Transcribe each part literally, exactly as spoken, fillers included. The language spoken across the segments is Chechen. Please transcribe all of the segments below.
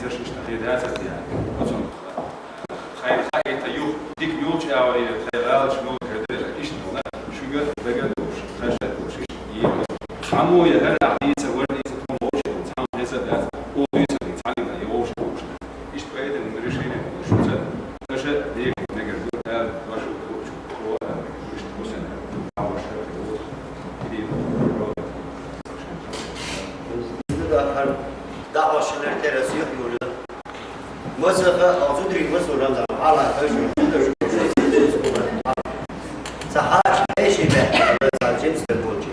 Иштта хир дац аса яхар. Оцунах тхайна хаийта юха дика юлча аьлла, тхай гӀалаш муха хир деза, иштта хӀама шуьга дага долуш, тхаьш долуш, иштта йийр. Цхьаммо я хӀара ахь дийца, вара дийца, тхуна вовшах, цхьамма хеза дац, оха дуьйцур ду, цхьаьнга я вовшах вовшах. Иштта поэтому решение шуьца, аша декхар мегар ду, аьлла, ваша ву, ву, ву, иштта хӀусен, а ваша ву, и ву, ву. Дахьаш лертера сих юлла. Масаха, а зудриг масу Рамзан, хьала, хажу, хажу, хажу. Ца хьач, хьеший бехк, ца жимс де болчи.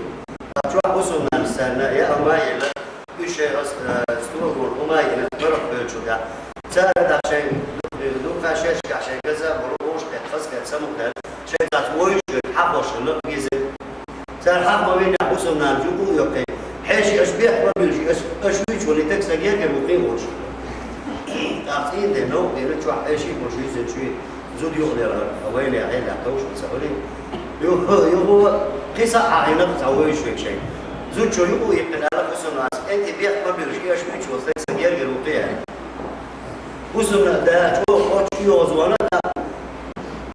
Ца чохь хӀусамнанас санна, я Амаила, уьш шайн ас, э, стугӀа гур Амаила, барах бевлчу да. Цара дахьа шайн, дукха шершкахь шайн газа, бур уш кхет, хазкет, самукхет, шайн цац войш, хьахош, лакъ гиза. Цара хьахма вина хӀусамнанас юкъу йоккхий. Хьеший аш бехк ма буьлчи, аш, аш вуьйчу вали текста гергар ву кхин волуш. ТӀаккха цӀийна де, новкъа дена, чохь хьеший болуш визачуьй. Зуда юкъадерла, вайна хьелехь товш ца хуьлий. Юха, юха, кхин схьа хьахийнарх цхьа вуьйш век шайн. Зудчо юкъу йиккхина аьлла хӀусамнанас, энти бехк ма буьлчи, аш вуьйчу вали текста гергар ву кхин аьлла. ХӀусамнан да чӀогӀа кхоччуш оьгӀазвана,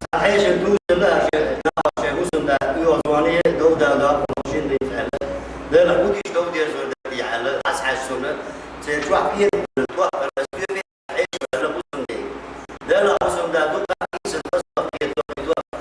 цхьа хьешан дуза лаьа шен, наха шен хӀусамда оьгӀазвана, дов дала доккхула шин дийца аьлла. Делахь удиш дов дерзор дагахь аьлла, хьас хьаьжча суна, церан чохь петар тохкара, ас тоьпе хьешан аьлла хӀусамде. Делахь хӀусамда дукха хьийса, тасбах петар тохкара.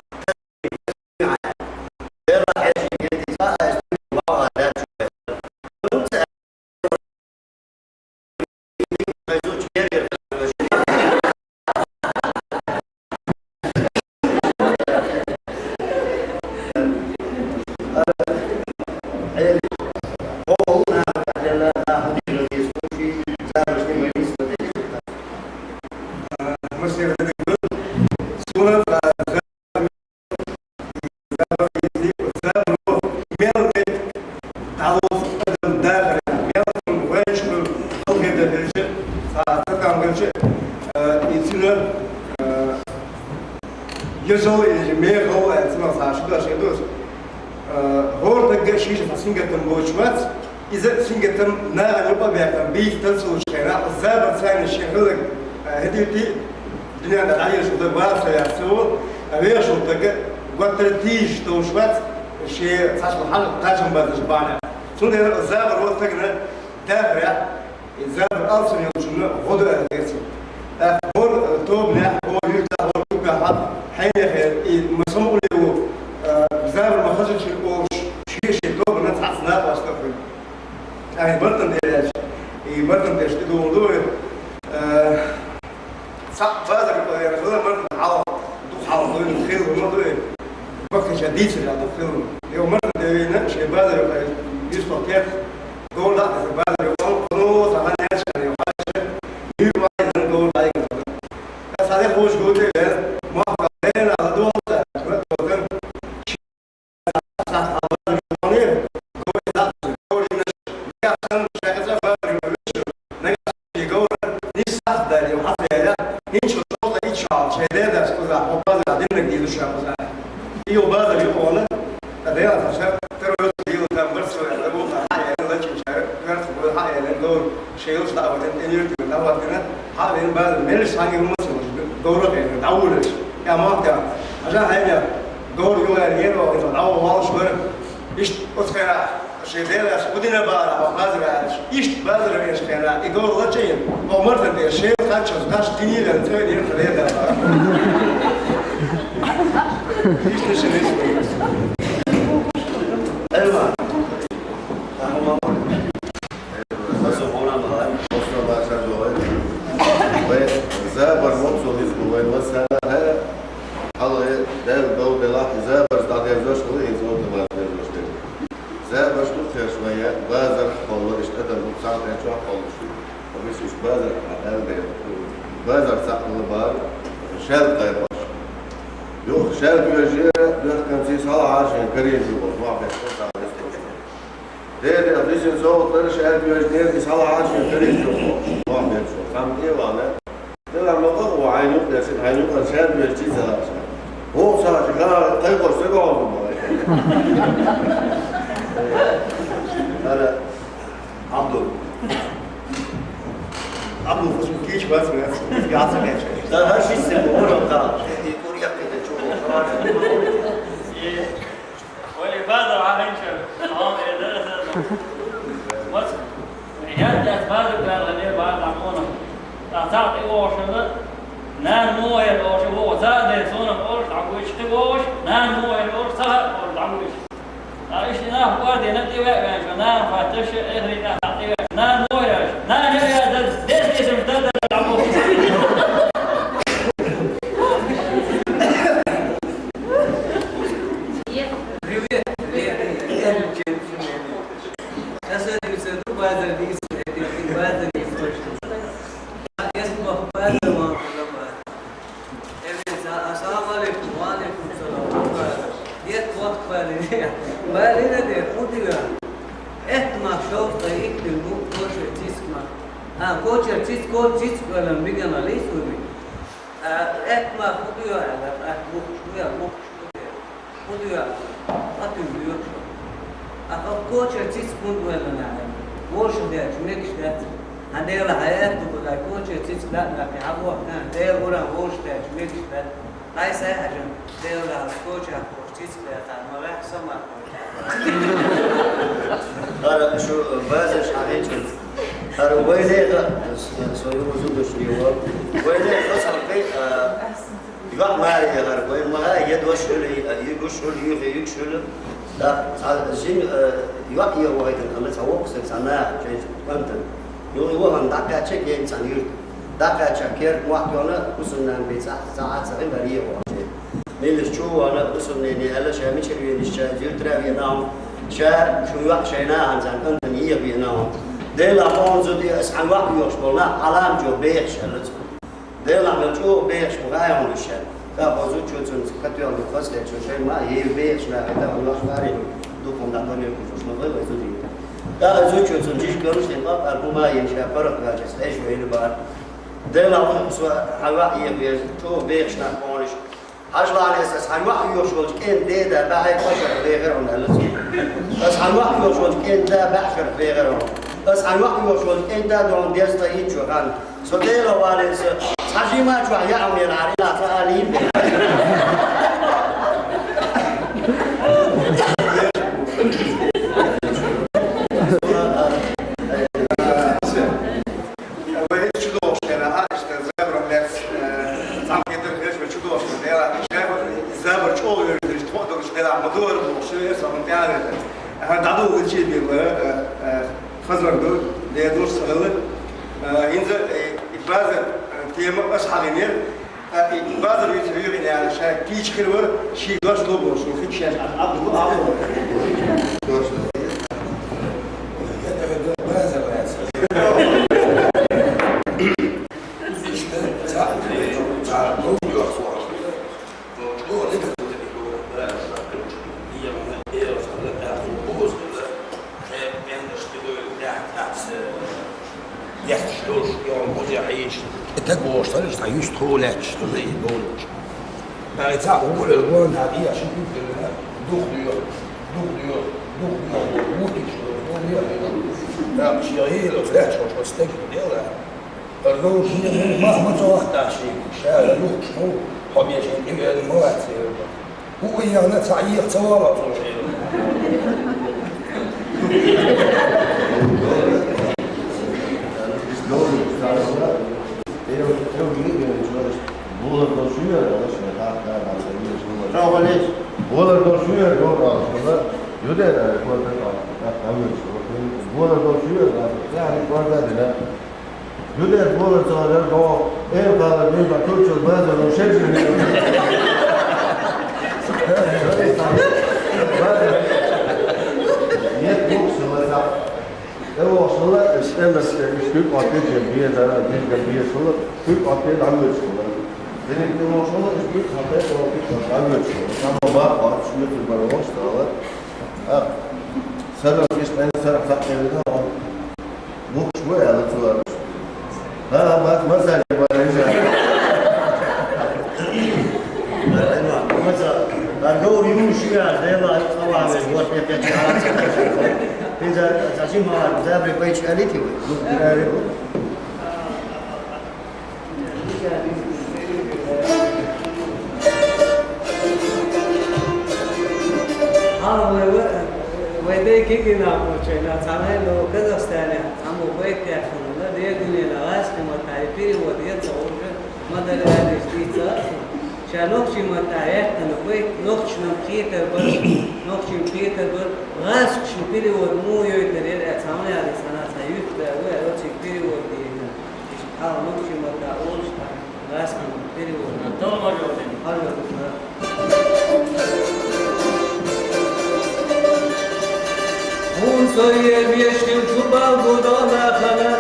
ХӀора тагга шийша цхьа сингаттам боцуш вац, иза сингаттам нахана юкъа а баьккхина, бийца тасалучу хенахь, забар царна шен хилларг, а, хӀетийти, дуьненна дӀаелаш хӀума вацар яц цо, а вехаш волу таг готтара тийжаш долуш вац, шен цхьаьна хьалха кхачам баздеш бахьана. Цундела забар волу тагана дахарехь, и забар алсам йолчунна гӀо ду аьлла дерг цо. ТӀаккха хӀора, э, тобанехь, хӀора юьртахь, хӀора куьпехь, хьенехе, и ма самукъале ву, э, забар ма хазачун олуш, шен-шен тобанан цхьацца накъост а хуьлу. ТӀаккха и бартан тӀе лаьцча, и бартан тӀе тӀедугӀур ду вай, э, цхьаъ базар юкъа веана хилла, бартан хьалха, дукха хьалха хилла, хилла ма ду и, баккхийчара дийцар аьлла дукха хилла. Йо, бартан тӀе вийна, шен базар юкъа юьстах кхетта, Говр дӀа а деза, базар юкъа, хӀун, цхьа хан яц шайн, хьаьжча, муьйр ма-, говр дӀайигна. Аса хьале хӀуш гур тӀе веана, мохк лерина ала догӀу, ши сахьт хьалха базар юкъа вахана, говр дӀа а деза, говр йинаш, нагахь санна шайн цӀа базар юкъа вуьйш, нагахь шен говр нийса сахьт даьлла, хьаца яьлла, хӀинца шолгӀа итт шо хьалха шайн дедас кхузахь, хьо базар диннарг дийла ша кхузахь. И йо базар юкъа вахана, ткъа Делан ша, второй раз дийла там барцо яьлла, вукхара хьаэцна, лачкъинчара, коьртах вуйла хьаэцна, говр шен йолчу дӀа а ватина, тӀе юьртана дӀа а ватина, хьаэцна базар, меллаша цхьаьнгге хӀумма ца луш, говра а хьаэцна, дӀавуллуш. Я мохк, я, хьажа хьайна, говр юхаэцна, гера вахана, дӀавулла валлаш вара. Иштта оцу хенахь шен Делас кху дина бахара, хьо базар аьлча, иштта базар веанчу хенахь, и говр лачкъийна, хьо мартан тӀе шел кхаччалц кхаш динийла, цӀе дина хьан дедала. Иштта ши нисбан. Айлан. Ахьа ма боху. Аса хьуна ма лай. Оцу бахара догӀу. Вай забар моццул иза бу вай лаьцна, хьала Дала дов делахь, забарца дӀадерзош хила, иза оцу бахара дерзош дерза. Забарш дукха хезаш вайн, базарахь кхолла, иштта адам дукха цхьаьна тӀе чохь кхоллуш ду. Обычно уьш базарахь хьан аьлла дела. Базар цхьаъ хилла бара, шаьлта кхайкхош. Юха шаьлта вежера, доьхканца схьа а шен карийна ю боху, мохь беш, цхьа а вистхуьлуш. Дера, висина совгӀат дара, шаьлта вежнера, и схьа а шен карийна ю боху, мохь беш. Цхьамма тӀе а вахана, Дела ма къа а ву, хьайна юкъа дерсина, хьайна юкъара шаьлта вежчий ца лаша. ХӀокху сахьте кхайкхош ца гӀо хьо ма вай. Ара, Абдул. Абу фусу кийча вац вац, вац вац. Да, да, ши се бу, ура, да. Э, кур якъ де чу, ура. Э, Оли базар а хинча, а, э, да, да, да. Вац, я, я базар да, да, не, базар, а, он. А так и ошала, нана муэр оша, во, за де, сона ош, а гуч, ты ош, нана муэр ош, са, ош, а гуч. А иштта нах кӀордийна тӀевеа ваьнча, нана хатташ, эхарий нах тӀевеа. Нана муэр ош, нана я, я, да, дес, дес, да, да, да, да. Привет, привет, привет. Красавица, ну, базар, базар, базар. Эс мах базар, мах базар. Эвенца, ассаламу алейкум, ва алейкум салам. Дед, вот, барин. Барин, дед, худия. Эхт мах шофта иктин бу кочер цицк мах. А, кочер цицк, кочер цицк валан бигана лейсуни. А, эхт мах худия, а, а, мух, шуя, мух, шуя. Худуя, атуй дуйур. Аха кочер цицк мун валана. Воша деш, мекш деш. Хьан Дела хьаят ду куда кочер цицк да на хьабо, хьан Дела ура воша деш, мекш деш. Дай сай хьажан, Дела кочер кочер цицк да, ма вах сама. Ара шу базаш хьагичун. Ара вайнеха, союзу душнила. Вайнеха, а, ЙоӀ маре яхар, вай ма е дош хӀули, е гуш хӀули, юхе юкш хӀули. Да, цхьа жин, э, йоӀ е вахайтан, ама цхьа воксар, цхьа нах, чай, кӀантан. Юхе вахан дӀакхаьча, кен цхьа юрт. ДӀакхаьча, керт мохь йона, усуннан бе цхьа, цхьа, цхьа гӀимар е вахаче. Мелаш чу вана, усуннене, ала ша мичир вениш, ша юртра вена, ша шу йоӀ шайна, анцан кӀантан е вена. Дела хонзу де, ас хьан йоӀ йохш болна, алам чо бехш, ала цу. Дела мел чӀогӀа бехаш бу гӀайгӀанаш. Ка хозу чу цунца катоьлла хазле чу шай ма, е бехаш нахе да, он ваш бари, духун да тоне кучуш, но вай, вай зуди. Ка хозу чу цун жиж гонуш, тем пап, ар бу ма, ен ша парах гачес, эш вай или бар. Дела хозу су хава е беш, чӀогӀа бехаш нах хониш. Хьажлан эс, ас хьан вахь йохш волчу кӀен деда бахьай кхошах вехар хьуна аьлла цо. Ас хьан вахь йохш волчу кӀен да бахьшарх вехар хьуна. Ас хьан вахь йохш волчу кӀен да дохун деза ца йитчу хан. Со Дела валийса, цхьа жима чохь яа мел хьарина ца алийна. Вай чу дохуш хьера, а, иштта забром лец, э, цхьаьна хетар хеш, вай чу дохуш хьера, шайба забр чӀогӀа вер деш, тхо долуш хьера, ма дора бохуш, ши вер сан тӀаьхьа вер. Аха, дӀадолу чий била, э, э, хазар ду, де душ сагала. Э, инза, э, и базар, э, тема аш хьалинер, Базар вица вуьгӀина яра ша кийча хир вара, ший дош ло бохуш, хи шаьш Ӏад Ӏабдулла а вара. Дош ло. Базар вац. Иштта цхьа, цхьа, Ехаш долуш, йогӀу бузехь йийш, и таг вогӀуш, цхьа юьстахо лаьтташ, ду и долуш. Ай, цхьа гӀулар гон, нах, я ши дух делла, дух дуьйху, дух дуьйху, дух дуьйху, вутиш, дух дуьйху. Нах, ши гӀийла, лаьтташ, хӀокху стаг делла. Ар долуш, ма, ма ца вахташ, ша, юхуш, хьо бешан, тӀевеана, ма вац, хӀу ехна ца Ӏеха ца вала цо шайна. Болар долуш ю яра, Чохалеш. Болар долуш ю яра, гӀо, а, шуна, болар долуш ю яра, тӀаккха вуьйцу. Болар долуш ю яра, тӀаккха вуьйцу. Юдер болар цара, бо, эр бала, бен ба, кучул базар, ну, шер жин. Нет, бокс, лаза. Э, вошла, эс эмерсе, иш куьг ответ, бен дара, бен габиешла, куьг ответ, амгочла. Дерек не вошла, иш куьг ответ, ответ, амгочла. Там ба, ба, шмет, бар, вошла. А, сара, иш, сара, сара, сара, Вукху ву аьлла цо. ХӀа, ма-, масале вара иза. Масала, а, говр юуш ю аьлла, Дела, цхьа ван веза, вот, я, я, я, я, я. Иза, цхьа жимма, забри, байчу алити вай. Вукху ву аьлла. Ала вай, вай, вай дай кикина кочайна, цхьана ло Казахстане, цхьаммо байт яхуна, да, дердинела, гӀаскхимата, и перевод яц уже, ма дар адрес дица. Ша нохчи мата яхтана байт, нохчнам хетар бар, нохчим хетар бар, гӀаскхишна перевод му йойтар, яр, цхьана яри сана, цхьа юхта, вай, оцик перевод дийна. Иш хал нохчи мата, олшта, гӀаскхим перевод. Дома люди. Алло, да. Хун сой ебешкин чубал гудона хана,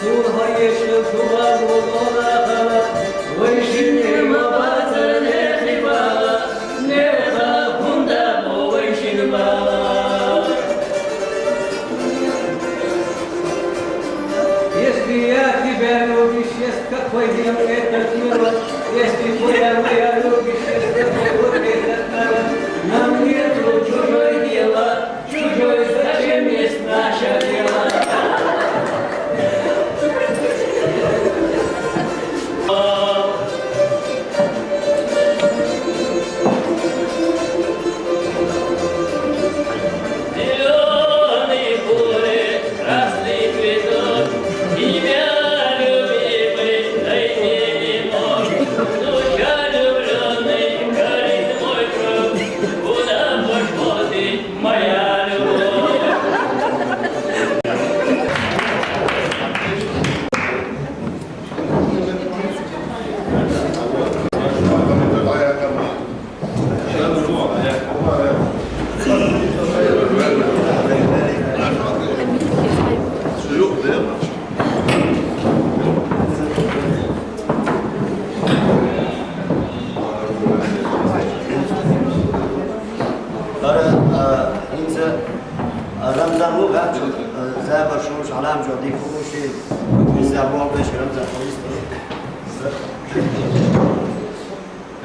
сур хайешкин чубал гудона хана, вайшин нима бацар нехи бала, неха хунда бо вайшин бала. Если я тебя любишь, если какой день этот мир, если твоя моя любишь, если какой этот народ, нам нету чужой дела, чужой, зачем есть наше дело? Зелёный поле, красный цветок, имя любимой найти не мог. Душа влюблённой горит мой круг, куда пошло ты, моя любовь? Дара, а, хӀинца, а, Рамзан ву гӀачу, а, забар шуш гӀалам жо диху ши, хӀинца болбеш Рамзан хулис.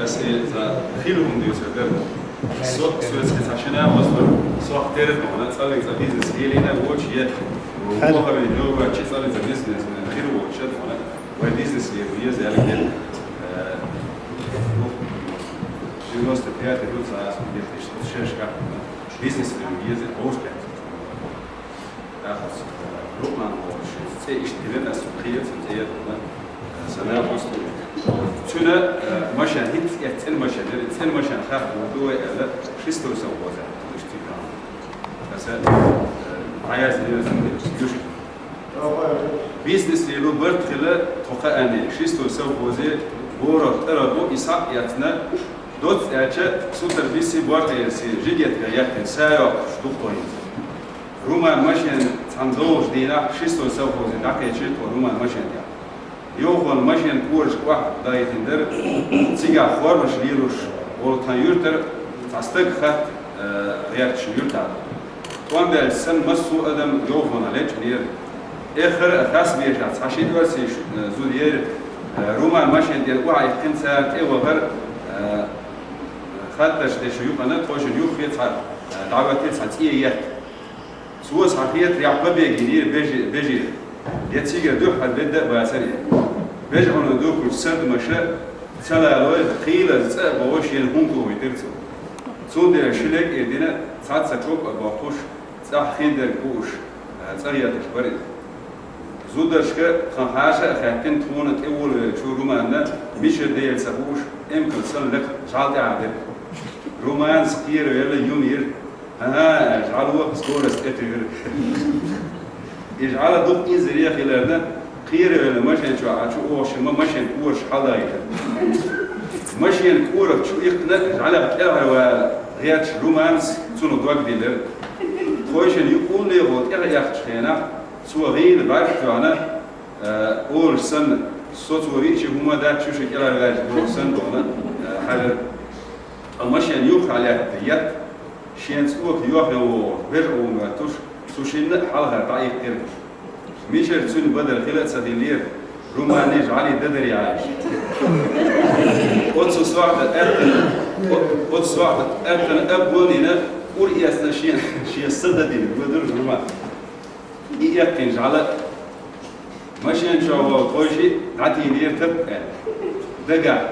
Ас э за хил хӀун дийцар дара. Со, соцки цхьа шина мастер, сох терет мана, цӀалин цӀа бизнес елина, воч е. Хьал. Мохавин йога, чи цӀалин цӀа бизнес, хир воч, шат мана. Вай бизнес е, е за ялик е. Э, девяносто пятый год, за ас где-то шесть как, бизнес е, е за, а уж пять. Ахас, Руман волчу цӀе иштта хилира, ас кхиира цуьнан цӀе ян, э, санна посту. Цуьнан, э, машен, хӀинца эццен машен дара, цӀен машен хатта ву ду вай аьлла, шестой совхозехь, иштта кхиира. Аса, э, дӀаяздинера цуьнан юш. Бизнес лело барт хила тхо кхаанне, шестой совхозе, ворох тӀара бу, и схьа а эцна, доцца аьлча, сутара биси борта ерси, жигет вер яхкина, са йоккхуш, духтойнца. Руман машен цхьана догӀучу дийнахь шестой совхозе дӀакхечира тхо Руман машен тӀехь. Йовхонан машен кожаш охьадайтина дара, цигахь хормаш лелош волу тхан юьртара цхьа стаг хатта, э, гӀерташ юьртахь. ТӀом баьлча санна массо а адам йовхонах лечкъинера. Эххар а хасбешахь цхьа ши оьрсийн, э, зуда яра, э, Руман машен тӀера охьаиккхина цара тӀе а вахара, э, хаттарш дешан юкъана тхойшинна юххе цхьа, э, дӀахӀоьттира цхьа цӀе етта. Цо схьахетарехь, побег йинера бежи-, бежера. Я цигара дуьххьара бедда а бацара. Бежанна духкучу сардамаша ца лалой, кхийлаза цӀа а бохуш, шена хӀума тухуьйтира цо. Цундела ши легӀ а дина, цхьацца ког а боккхуш, цӀахь хиндерг бууш, цӀа хеташ бара иза. Зударшка тхан хьаша а хаьттина, тхуна тӀе волавеллачу Руманна мичара дела ца хууш, эмкал санна лекха жӀаьла тӀаьхьа дира. Руманас кхеравелла юм йира. ХӀан-хӀа, жӀаьла ваха скорость тӀетуьйхира. И жӀаьла дукха инзаре хиларна, кхеравелла машен чохь а чу охуш ма машен кораш хьалдаийтира. Машен корах чу иккхина, жӀаьлех кӀелхьарвала гӀерташ Руманас цунах дог диллира. Тхойшинна юкъуллехула тӀехъяьккхачу хенахь, цо гӀийла бӀаьрг тоьхна, э, олуш санна, со цо виъча хӀума дац, шу ши кӀелхьарваьлча бохуш санна бохна, э, хьаьвира. Ткъа машен юххехь лаьтта етта, шен цӀока йохйо вогӀу, бежа а ву моьттуш, цу шинна а хьалхара дӀаиккхира. Мичара цуьнан бадар хила а ца хиллера, Руманна жӀаьлий дан дара яхьаш. Оцу сохьта аьттана, о-, оцу сохьта аьттана аббо а дина, ур эцна шен, шен са дан дина, бадура Руман. И эккхина жӀаьла машен чохь волу тхойшиъ дӀатийнера тап аьлла. Дагахь,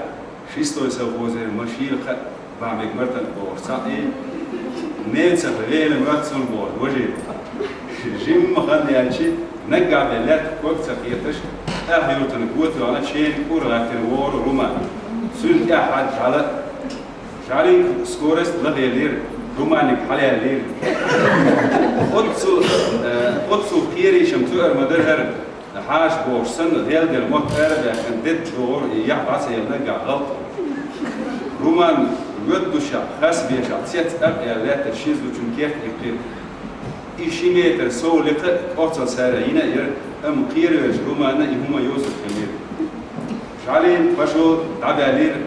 шестой совхозера машина кхаъ бахьа мега Мартан бохуш цхьаъ и. Меца велла моццул бор, вожи. Жимма хан яьлча, наггахь бен лаьтта ког ца кхеташ, тӀаьхьа юртана гӀота ваьнна, шена кӀур гӀаттина вора Руман. Цуьнан тӀаьхьа хьаьжжина, жӀалин скорость лахьелира, Руманиг хьалаьллера. Оццул, э, оццул кхерийшам туьар ма дара хӀара. Хьаша бохуш санна, гӀелдина мотт ара а баьккхина, дедда догӀура и яхь дӀа ца елла наггахь гӀалт. Руман воьддушехь, хасбешехь, цец акъяьлла лаьттара ши зудчун керта иккхира. И ши метр сов лекха а, кӀоцал сара йина а яра, амма кхеравелча Руманна и хӀума йовзарх хилира. ЖӀалин пашо дӀабаьллера,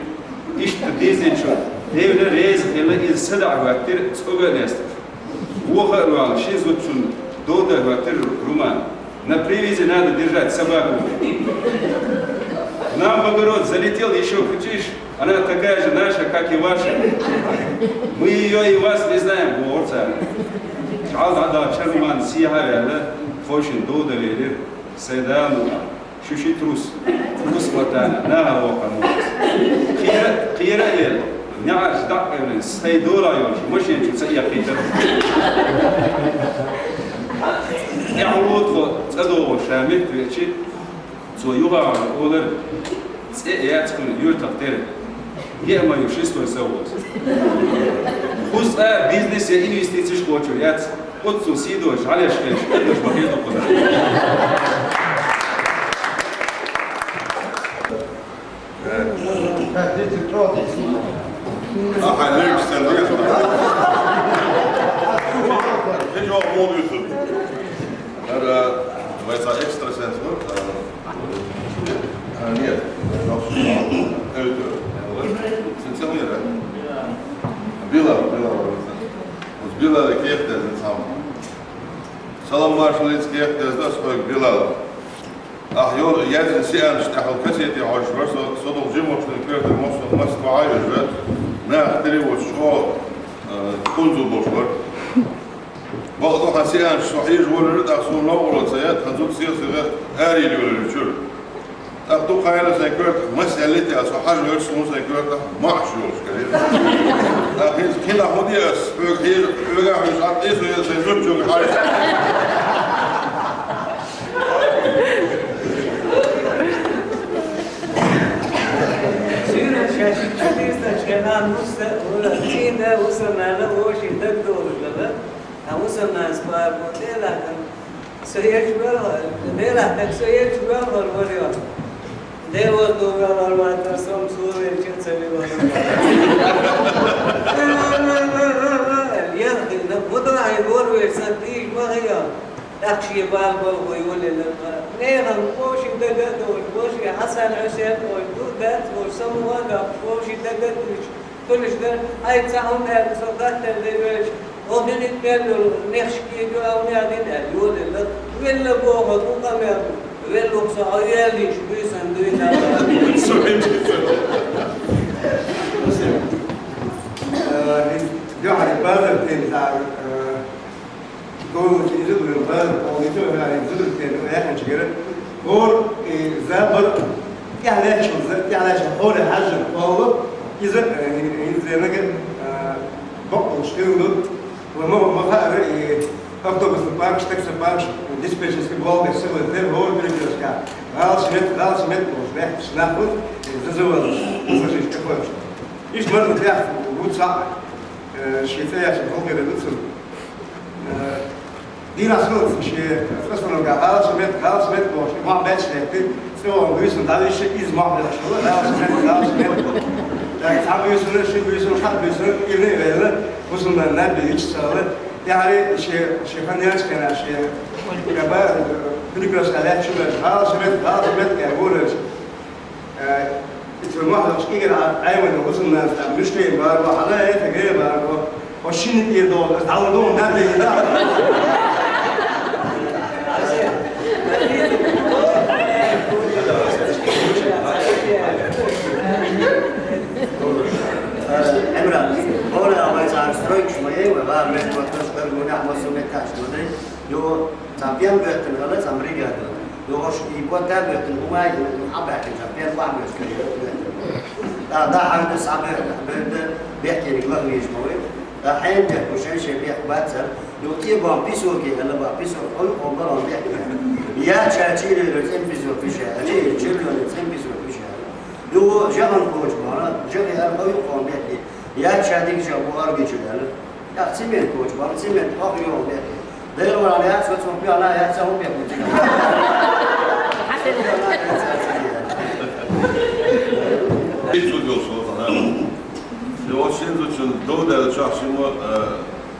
иштта дийзинчу девна реза хилла иза садаӀа хӀоьттира, цӀога а лесташ. Вохар вала ши зудчун дода хӀоьттира Руман. На привязи надо держать собаку. К нам в огород залетел, ещё кричишь, она такая же наша, как и ваша. Мы её и вас не знаем, бохура цара. ЖӀала дӀадахча Руман сехьа а ваьлла, ховшина дода велира, Сайдану. Шу ши трус. Трус ватана, наха воккха мукъас. Кхера, кхера а велла, неӀарш дӀа а кхевлина, сай дола йолуш, машен чу ца эккхийтар. ТӀаьхьа тхо цӀа догӀуш ша метта веачи, цо юха олар, цӀе а яц кхуьнан юьртах тера. Е а ма ю, ши стой ца воза. Кхуза цкъа бизнес я инвестицеш кхочур яц. Оццул сийдолуш, жӀалеш хилча, кхидолуш ма хеза кхуза. Ахьа, легаш сан дегаш. Хи чохь боху дуьйцург. ХӀара вай цхьа экстрасенс вара. А, нет. Эвтар. Сан цӀе хӀун яра? Билал, Билал. Оцу Билале кехат дезна цхьамма. Салам маршаллица кехат дезна ас хьоьга, Билал. Ахь йолу яздина сианаш тӀехула кассете хьожуш вара со, со долу жимачун коьртара массо а Москва а вежа, нах тери воцуш чӀогӀа, а, кунзу болуш вара. Бакъду хьан сианаш со хьежа волура, тӀаккха суна новкъарло ца ян, тхан зуда сиха-сиха арийла йолура чуьра. ТӀаккха дукха хьайна сайн коьртах маса яьллий те, со хьажа верг суна сайн коьртах маьӀаш йолуш карийра. ТӀаккха хӀинца кхин а хӀун де ас, хьоьга хьежа, хьоьга а хьоьжуш, хьан тӀе со ян сайн зудчуьнга хьажа. Суьйранаш шаьш чудийсинчу хенахь Муса, ура, цӀийнда, Усамана, вовшийн дагадогӀуш дара. Ткъа Усаманас бара боху тӀе а лаьттина, со еш боьлхур, Делахь тера со еш боьлхур вара йо. Де воздух валар ватар, со-м суо велча а ца вилар. Яххина, гӀудахьий вор веш сан тийша ма хиа. ТӀаккха шен бала балхо йолаелла. Нехан вовшийн дага а долуш, вовшийн Хьасан-Хьусен а олуш, ду дац волуш, самукъа а доккхуш, вовшийн дага а дуьйцуш, хуьлуш дара, хьайца цхьа хӀума аьлла, со хаттар дан велча, хӀокху дуьнен тӀе мел долу нехаш кегайо, а хӀума яздина аьлла, йолаелла. Велла боху, ду къамел, веллух со хьо яьллийша, буьйсан дуьйна. Э, дуьхьал базар тӀе, э, Доллучу иза вуьйла бара, оха иза ваьлла, зударг тера яханчуьра. ХӀора, и, за бара, тӀаьхьа лаьтташ, за, тӀаьхьа лаьтташ, хӀора хьаьжжина кхолла, иза, э, иза нага, э, бакъдолуш хилла ду. Ва ма, ма хаьара, и, автобусный паркаш, такси паркаш, диспетчерский блок, сила тера, хӀора перекрёстка. ГӀалаш мет, гӀалаш мет, бохуш, баьхкаш нах ву, и, зазавалаш, пассажираш тӀекхойкхуш. Иштта марза тӀехь ву цхьаъ, э, шен цӀе яьлча, хӀалгӀера ву цунна. Э, дийнахь схьалаца шен остановка, гӀалаш мет, гӀалаш мет бохуш, мохь баьчча лаьттира, цӀе вон буьйсанна дӀавиша, иза мохь лелхаш хилла, гӀалаш мет, гӀалаш мет. ТӀаккха цхьа буьйсанна, ши буьйсанна, хьан буьйсанна, ирна а велла, бусалба наб йича ца хилла, тӀаьхьара шен, шен хан яьлча хенахь, шен, э, ба-, перекрёстка лаьтташ шу берш, гӀалаш мет, гӀалаш мет, аьлла, вуьйлуш. Э, и цо мохь лелхаш кӀигара Ӏа-, Ӏемина хӀусамнас тӀехь муьшкахь бара бо, хьала а тӀе гай бара бо, хьо шина тӀера догӀу, аса дӀалур ду, наб дийна. Э, Ӏимран, хӀора вай цара стройкаш ма яй, вай бара меттигаш, берг мунехь массо а меттигаш ма дай. Йо, цхьа пен боьттина хилла, цхьа бригада. Йо, ош и боьтта боьттина, хӀума а йина, хьан баьхкина, цхьа пен бахьа боьттина. Да, да, хьан да, схьа боьтта, боьтта, бехкениг лахвийша ма вай. Ӏа хьенан бехк бу, шен-шен бехк бац аьлла. Юха тӀе бан писок аьлла, ба писок, хьо юкъа баран бехк бу. Я ча чийрера цӀен писок бу ша, а чийра чиркана цӀен писок бу ша. Юха жагӀан коча бан, жагӀе аьлла, хьо юкъа бехк бу. Я ча дика жагӀа бу аргичу аьлла. Я цемент коча бан, цемент хьох юкъа бехк бу. Дера вара яц, вац, вац, пиана яц, а хьо бехк бу. Ицу гол шо, да. Йо, шин зучин додал чахсима, э,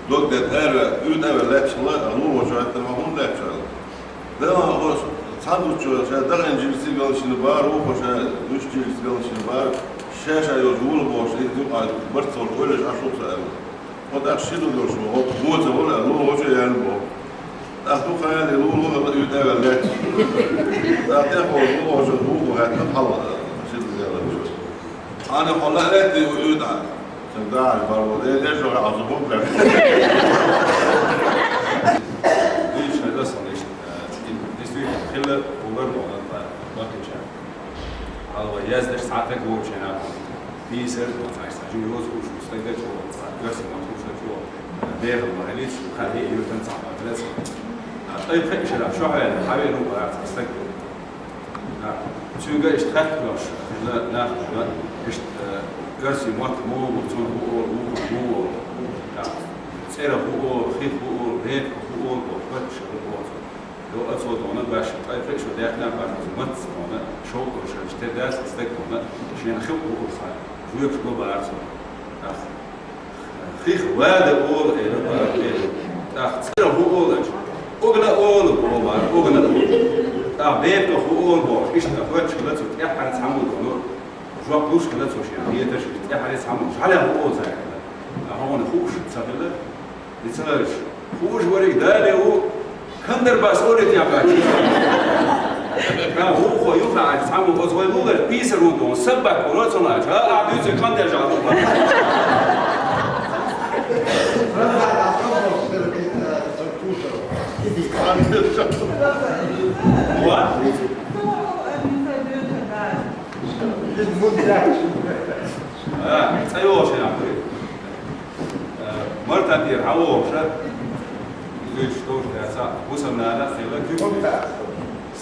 дог дет ара, уьд ара лечла, а ну вожа тема хун лечла. Да, ос, цан зучу, ша даган жирси галшин бар, у хоша, уьш жирси галшин бар, ша ша йо зул бош, и ду а барцол олеш ашук са ара. Вот ах шин зучин, вот гоза вол, а ну вожа ян бо. Ах ду хаяли лу лу уьд ара леч. Ах те хо лу вожа, лу вожа, хат хал, шин зучин. Ана хьо лаьллати уьда. Сен дагӀаш бар ву, де, де жо гӀазу бу бер. Иш хила сон иш, э, действительно, хила угар дона бар, бакича. Алва яздаш сатак вочена. Писар дона, аш сажи роз уш, устага чо, гас ма туша чо. Бегал ма халис, хали юртан сахатрас. Ай пе ишра, шо хаве, хаве ру бар, стаг. Цуьнга иштта хаттараш, на-, нах, иштта, э, оьрсийн мотт муха бу, цунах хӀу олу, муха бу, муха олу. ТӀаккха цӀера хӀу олу, хих хӀу олу, ретка хӀу олу, боху, хаттарш хӀу олу. Йо, ацо дона баш, ткъа кхин шо даьхна баш, мац дона, шовкъ шо, иштта дац, стаг дона, шена хих хӀу олу, ца, жоьпаш го бара цо. ТӀаккха Хих вада олу, эла бара, эла. ТӀаккха цӀера хӀу олу аша? Угна олу, боху бара, угна олу. ТӀаккха бепка хӀу олу, боху, иштта хоьттуш хила цо, тӀаьххьара цхьаммо доно. Жоп луш хила цо шен, хеташ, тӀаьххьара цхьаммо, жӀаьла хӀу олу цаьрга. ТӀаккха хьуна хууш ца хила, и ца хилча, хууш вариг дале ву, Кандарбас олу тӀе баьчча. Ка хӀу хо юха аьлла, цхьаммо оцу вай лулара пийсар ву тхуна, саббат ву, ца лаьа. А, а, дуьйцу, кандер жа ву. Ва? А, цӀа йолуш яхь. Э, Мартан тӀера хьан вогӀуша? Изуьйш товш дацахь, хӀусамнана хилла куьг.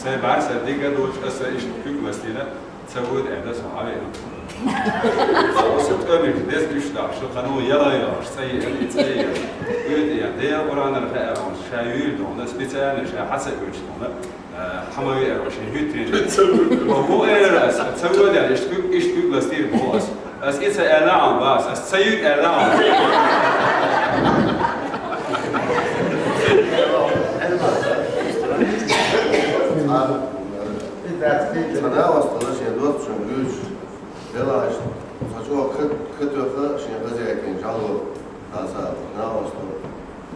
Сайн бӀаьрса дика доцуш, аса иштта куьг ластийна, ца вуьйда аьлла, со хьан веана. Аса тӀамиш, деза уьш дахьаш, шу ханна яла йогӀуш, цӀа йиъна, и цӀа йиъна. УьйтӀа ян, Дела Къуръанара хаьара хьуна, ша юьйр дохна, специально ша хьан ца уьйраш дохна. Э, хьан ма веара, шен хӀуьттарийн. Ва хӀу элира ас, ца воьдара, иштта куьг, иштта куьг ластийра боху ас. Ас и ца аьлла а бац, ас ца юьг аьлла а. Цхьана а вастала шен доцчун гуьйцуш, делахь, сан чӀогӀа кхет-, кхетоьхна шен хозяйкин жӀало, аса, цхьана а вастала.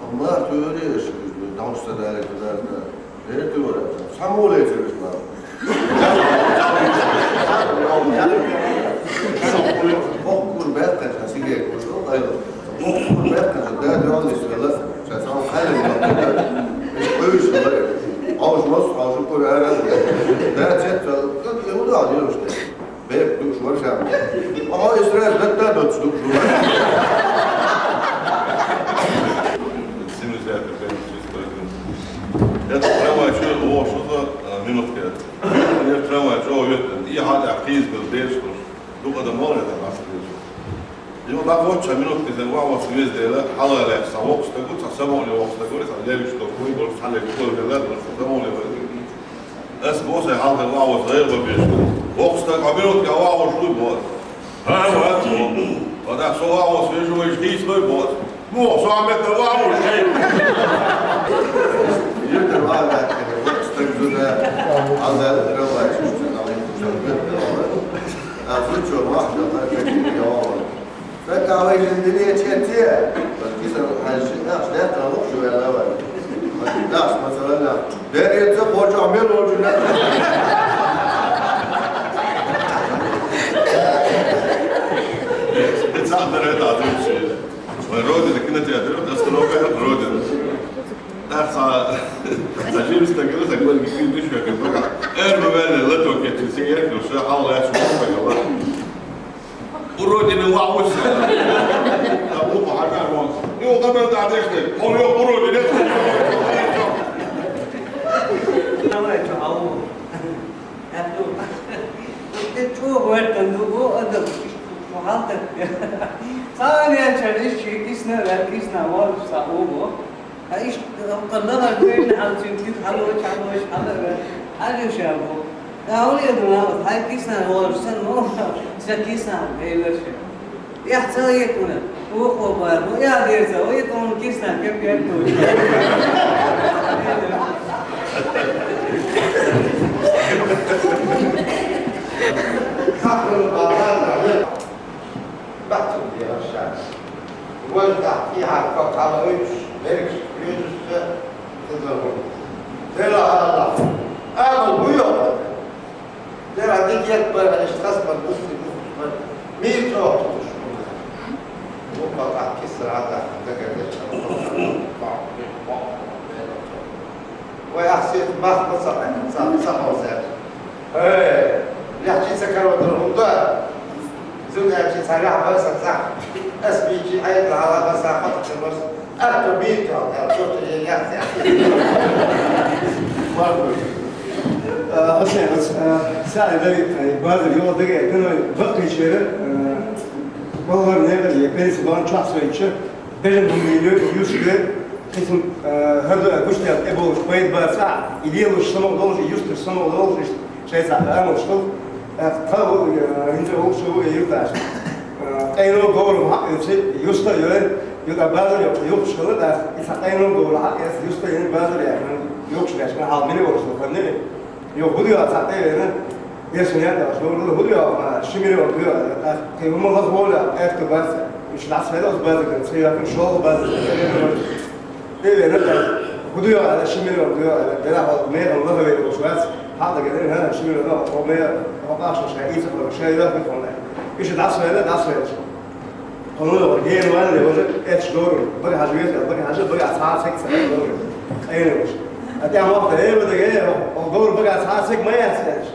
Амма туьйхира аша, дамш ца дале, туда, туда. Дерриг вара, цхьа мула лецира ма. Боккхур баьккхина, цига кхуьуш ду, айла. Боккхур баьккхина, да, дуьхьал нисвелла, ша цхьа хьалин ма. Иш кхуьуш вара. Хьовш мос, хьовш кур ара. Да, цец, как и удал, юруште. Бепиг дууш вара ша. Оха, и сразу датта доцуш дууш вара. Семьдесят пять часов. Это трамвай чу вогӀуш ву, а, минутка. Ер трамвай чу вогӀуьйту. И хьан тӀехь кхийза бел дерш долуш. Дукха дан ма вара, это нас дерш. Йо, дӀахоччахь минутка иза ваха вац веза дела, хьала лаьцна, цхьа воккха стаг ву, цхьа самукъане воккха стаг ву, цхьа левиш доккхуй, долуш, цхьа левиш доккхуй, цхьа самукъане воккха. Ас боху сайн хьалха ваха вац гӀайгӀа беш. Воккха стаг, хьо минутка ваха вац вуй боху. ХӀа, вац боху. Вадах со ваха вац вежа вайша хийцалой боху. Ну, со хьан метта ваха вац шей. Йиртар ваха вац, воккха стаг зуда. Алла раллай, шу шу, Алла шу шу. А зучо вахта, а зучо ваха вац. Сан кавайшин динече те. Киса ханши наш лехта лук шу вела вай. Наш мацалана. Дерин ца хоча мел волчу на. Ца дара да дучи. Вай Родина кинотеатр, остановка Родина. Так, са, са жимс так, са гвалги кин диш, как бы. Эр, мы вели, лето, кетчи, сигарет, ну, всё, хал, я чувствую, так, Уродины ваус. Там лупа хакар вон. Давай, чё, ау. Яту. Ты чё, говорит, там, ну, вот, это, что, что, халтер. Сам я через чё, кисна, да, кисна, вот, са, ого. А иш, когда на дверь, а ты, ты, алло, алло, алло, алло, шабо. Да, он я думал, хай кисна, вот, сэн, ну, сэн кисна, эй, вообще. Я целый туна. Охо, бар, ну, я дверь, целый тон кисна, кем, кем, Бахтым дияр шаьр. Вож дахти хьаркат хьалоч, берг юзуста тезагъу. Дела Аллах. Амал бу ёкъ. Дера дигет бар, иш хас бар, бусти бусти бар. Мир чоохтуш. Бу бакъа кисрада дагадеш. Вай ахсет мах маса, са, са хозер. Э, яхчи са каро дурунда. Зуд яхчи са яхба са са. Эс би чи айд ла ала ба са хат чумас. Ат то би то, ат то то я я. Э, Хусейн, э, са да, э, базар йо да, э, ну, бакъи шери, э, балгар не да, я перес бан час вечер. Бежен миллион юске, кисм, э, хадо гуштя эбол шпайд баца, идея луш само должен, юстер само должен, шайса, а, ну, что, э, та, э, инже ол шо, э, юрташ. Э, кайно говорю, ха, э, юста, э, юта базар, э, юк школа, да, иса кайно говорю, ха, э, юста, э, базар, э, юк школа, ха, миллион школа, не? Йо, худу я, цатэ вере. Если я да, что худу я, а, шимире худу я, а, кайма лаз воля, это база. Иш нас вере, база, кайма шол база. Э, вере, да. Худу я, а, шимире худу я, да, да, хол, ме, хол, лаз вере, швац. Хада гере, ха, шимире, да, хол, ме, хол, а, шо, шо, иса, хол, шо, я, хол. Иш нас вере, нас вере. Ону генван ле уже эт шдору. Бир хажи вес, бир хажи, бир аса секция дору. Эйнуш. Ати амох да, э, бир де, о, дору бир аса сек мая сеш.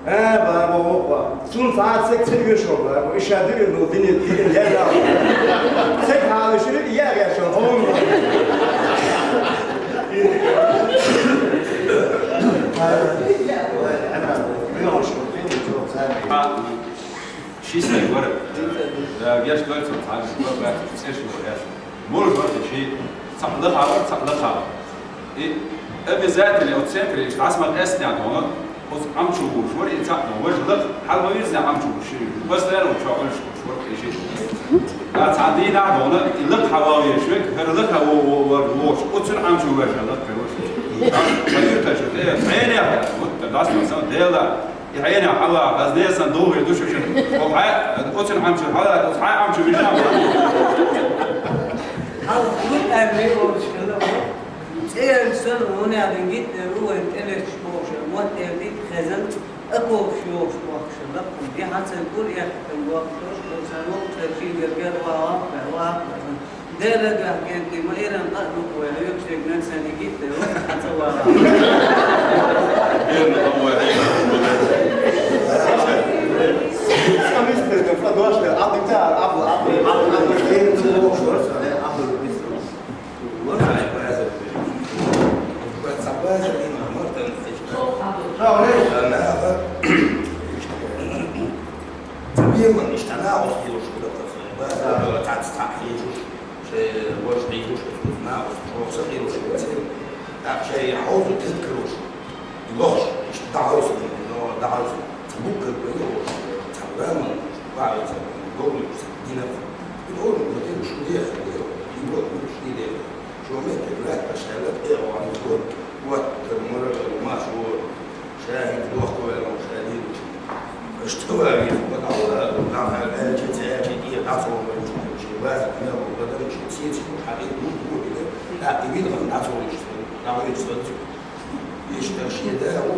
Э, ба, ба, ба, ба. Сун са сек сек юшо, ба. Иша дир, ну, дини, дини, я, я. Сек хали шири, я, я, шо, хом. Ши сай вара. Да, я что это, цхьа, цхьа, цхьа, цхьа, цхьа. Может быть, ши, цхьа лаха вара, цхьа лаха вара. И обязательно от центра, иш дас мал эсня дона, оц Ӏамчу гуш вара, и цхьа дона, вож лах, хьал ма вирзна Ӏамчу гуш ши. Постоянно чо гуш гуш вара, и ши. А цхьа дина дона, и лах хьава веш век, хар лах хьава во, во, во, оцун Ӏамчу веш, лах хьава веш. Ма юрта шо, э, хьене, вот, дас мал сан, дела. И хьена, хьала, аз не сан дугӀи душу шин. О хьай, оцун Ӏамчу, хьала, оц хьай Ӏамчу вижам. Хьал, ну, ай, ме, о, шкала, о. Цеян сан, о, не, а, дин гит, э, у, э, теле, шпоша, вот, э, бит, хезен, а, ков, шо, шпоша, да, я, хацен, кур, я, хатен, вот, шо, шо, сан, о, шо, ши, гер, гер, ва, ва, ва, ва, ва. Дела гахкентли ма иран къа дукъве, юксек нацани гитте, ва хацавара. Проблема, ништана, остилуш, да, да, да, да, да, да, да, Ше вож гӀелуш куцна, вож чӀоса гӀелуш куцел. ТӀаккха ше хьозу тедкаруш. И лохш, ишта дагьавса, но дагьавса. Ца буккар бай лохш. Ца грамма, ваъ, ца довлуш, ца динар. И довлуш, ца динар, шу дехар, и довлуш, шу дехар. Шу метр, ваъ, пашалат, э, ваъ, вот, вот, мара, маш, вот. ШаьхӀид лохкаваьлла шаьхӀид. Иштта ваьлла, бакъалла, нахал аьлча, ца аьлча, кӀе дӀацӀолла ваьлла, ши база мел бадан, ши сеци, хьакъи, гу, гу, гу, да, и вил гӀан дӀацӀолла иштта, дӀавойтта вац. Иштта ши да, у,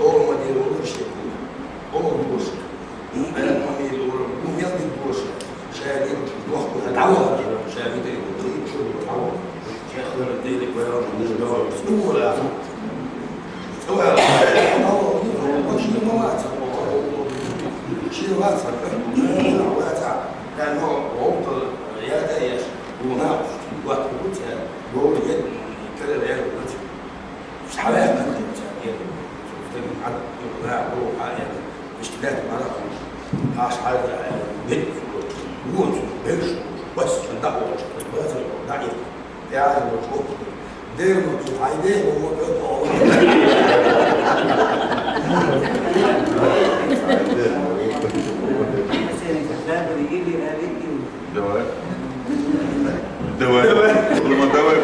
о, ма де, о, ши, о, гуш. Ма мел, о, гу, мел де, гуш. ШаьхӀид лохкаваьлла, дӀавойтта, шаьхӀид, гу, гу, дӀавойтта. Давай. Давай. Давай. Давай.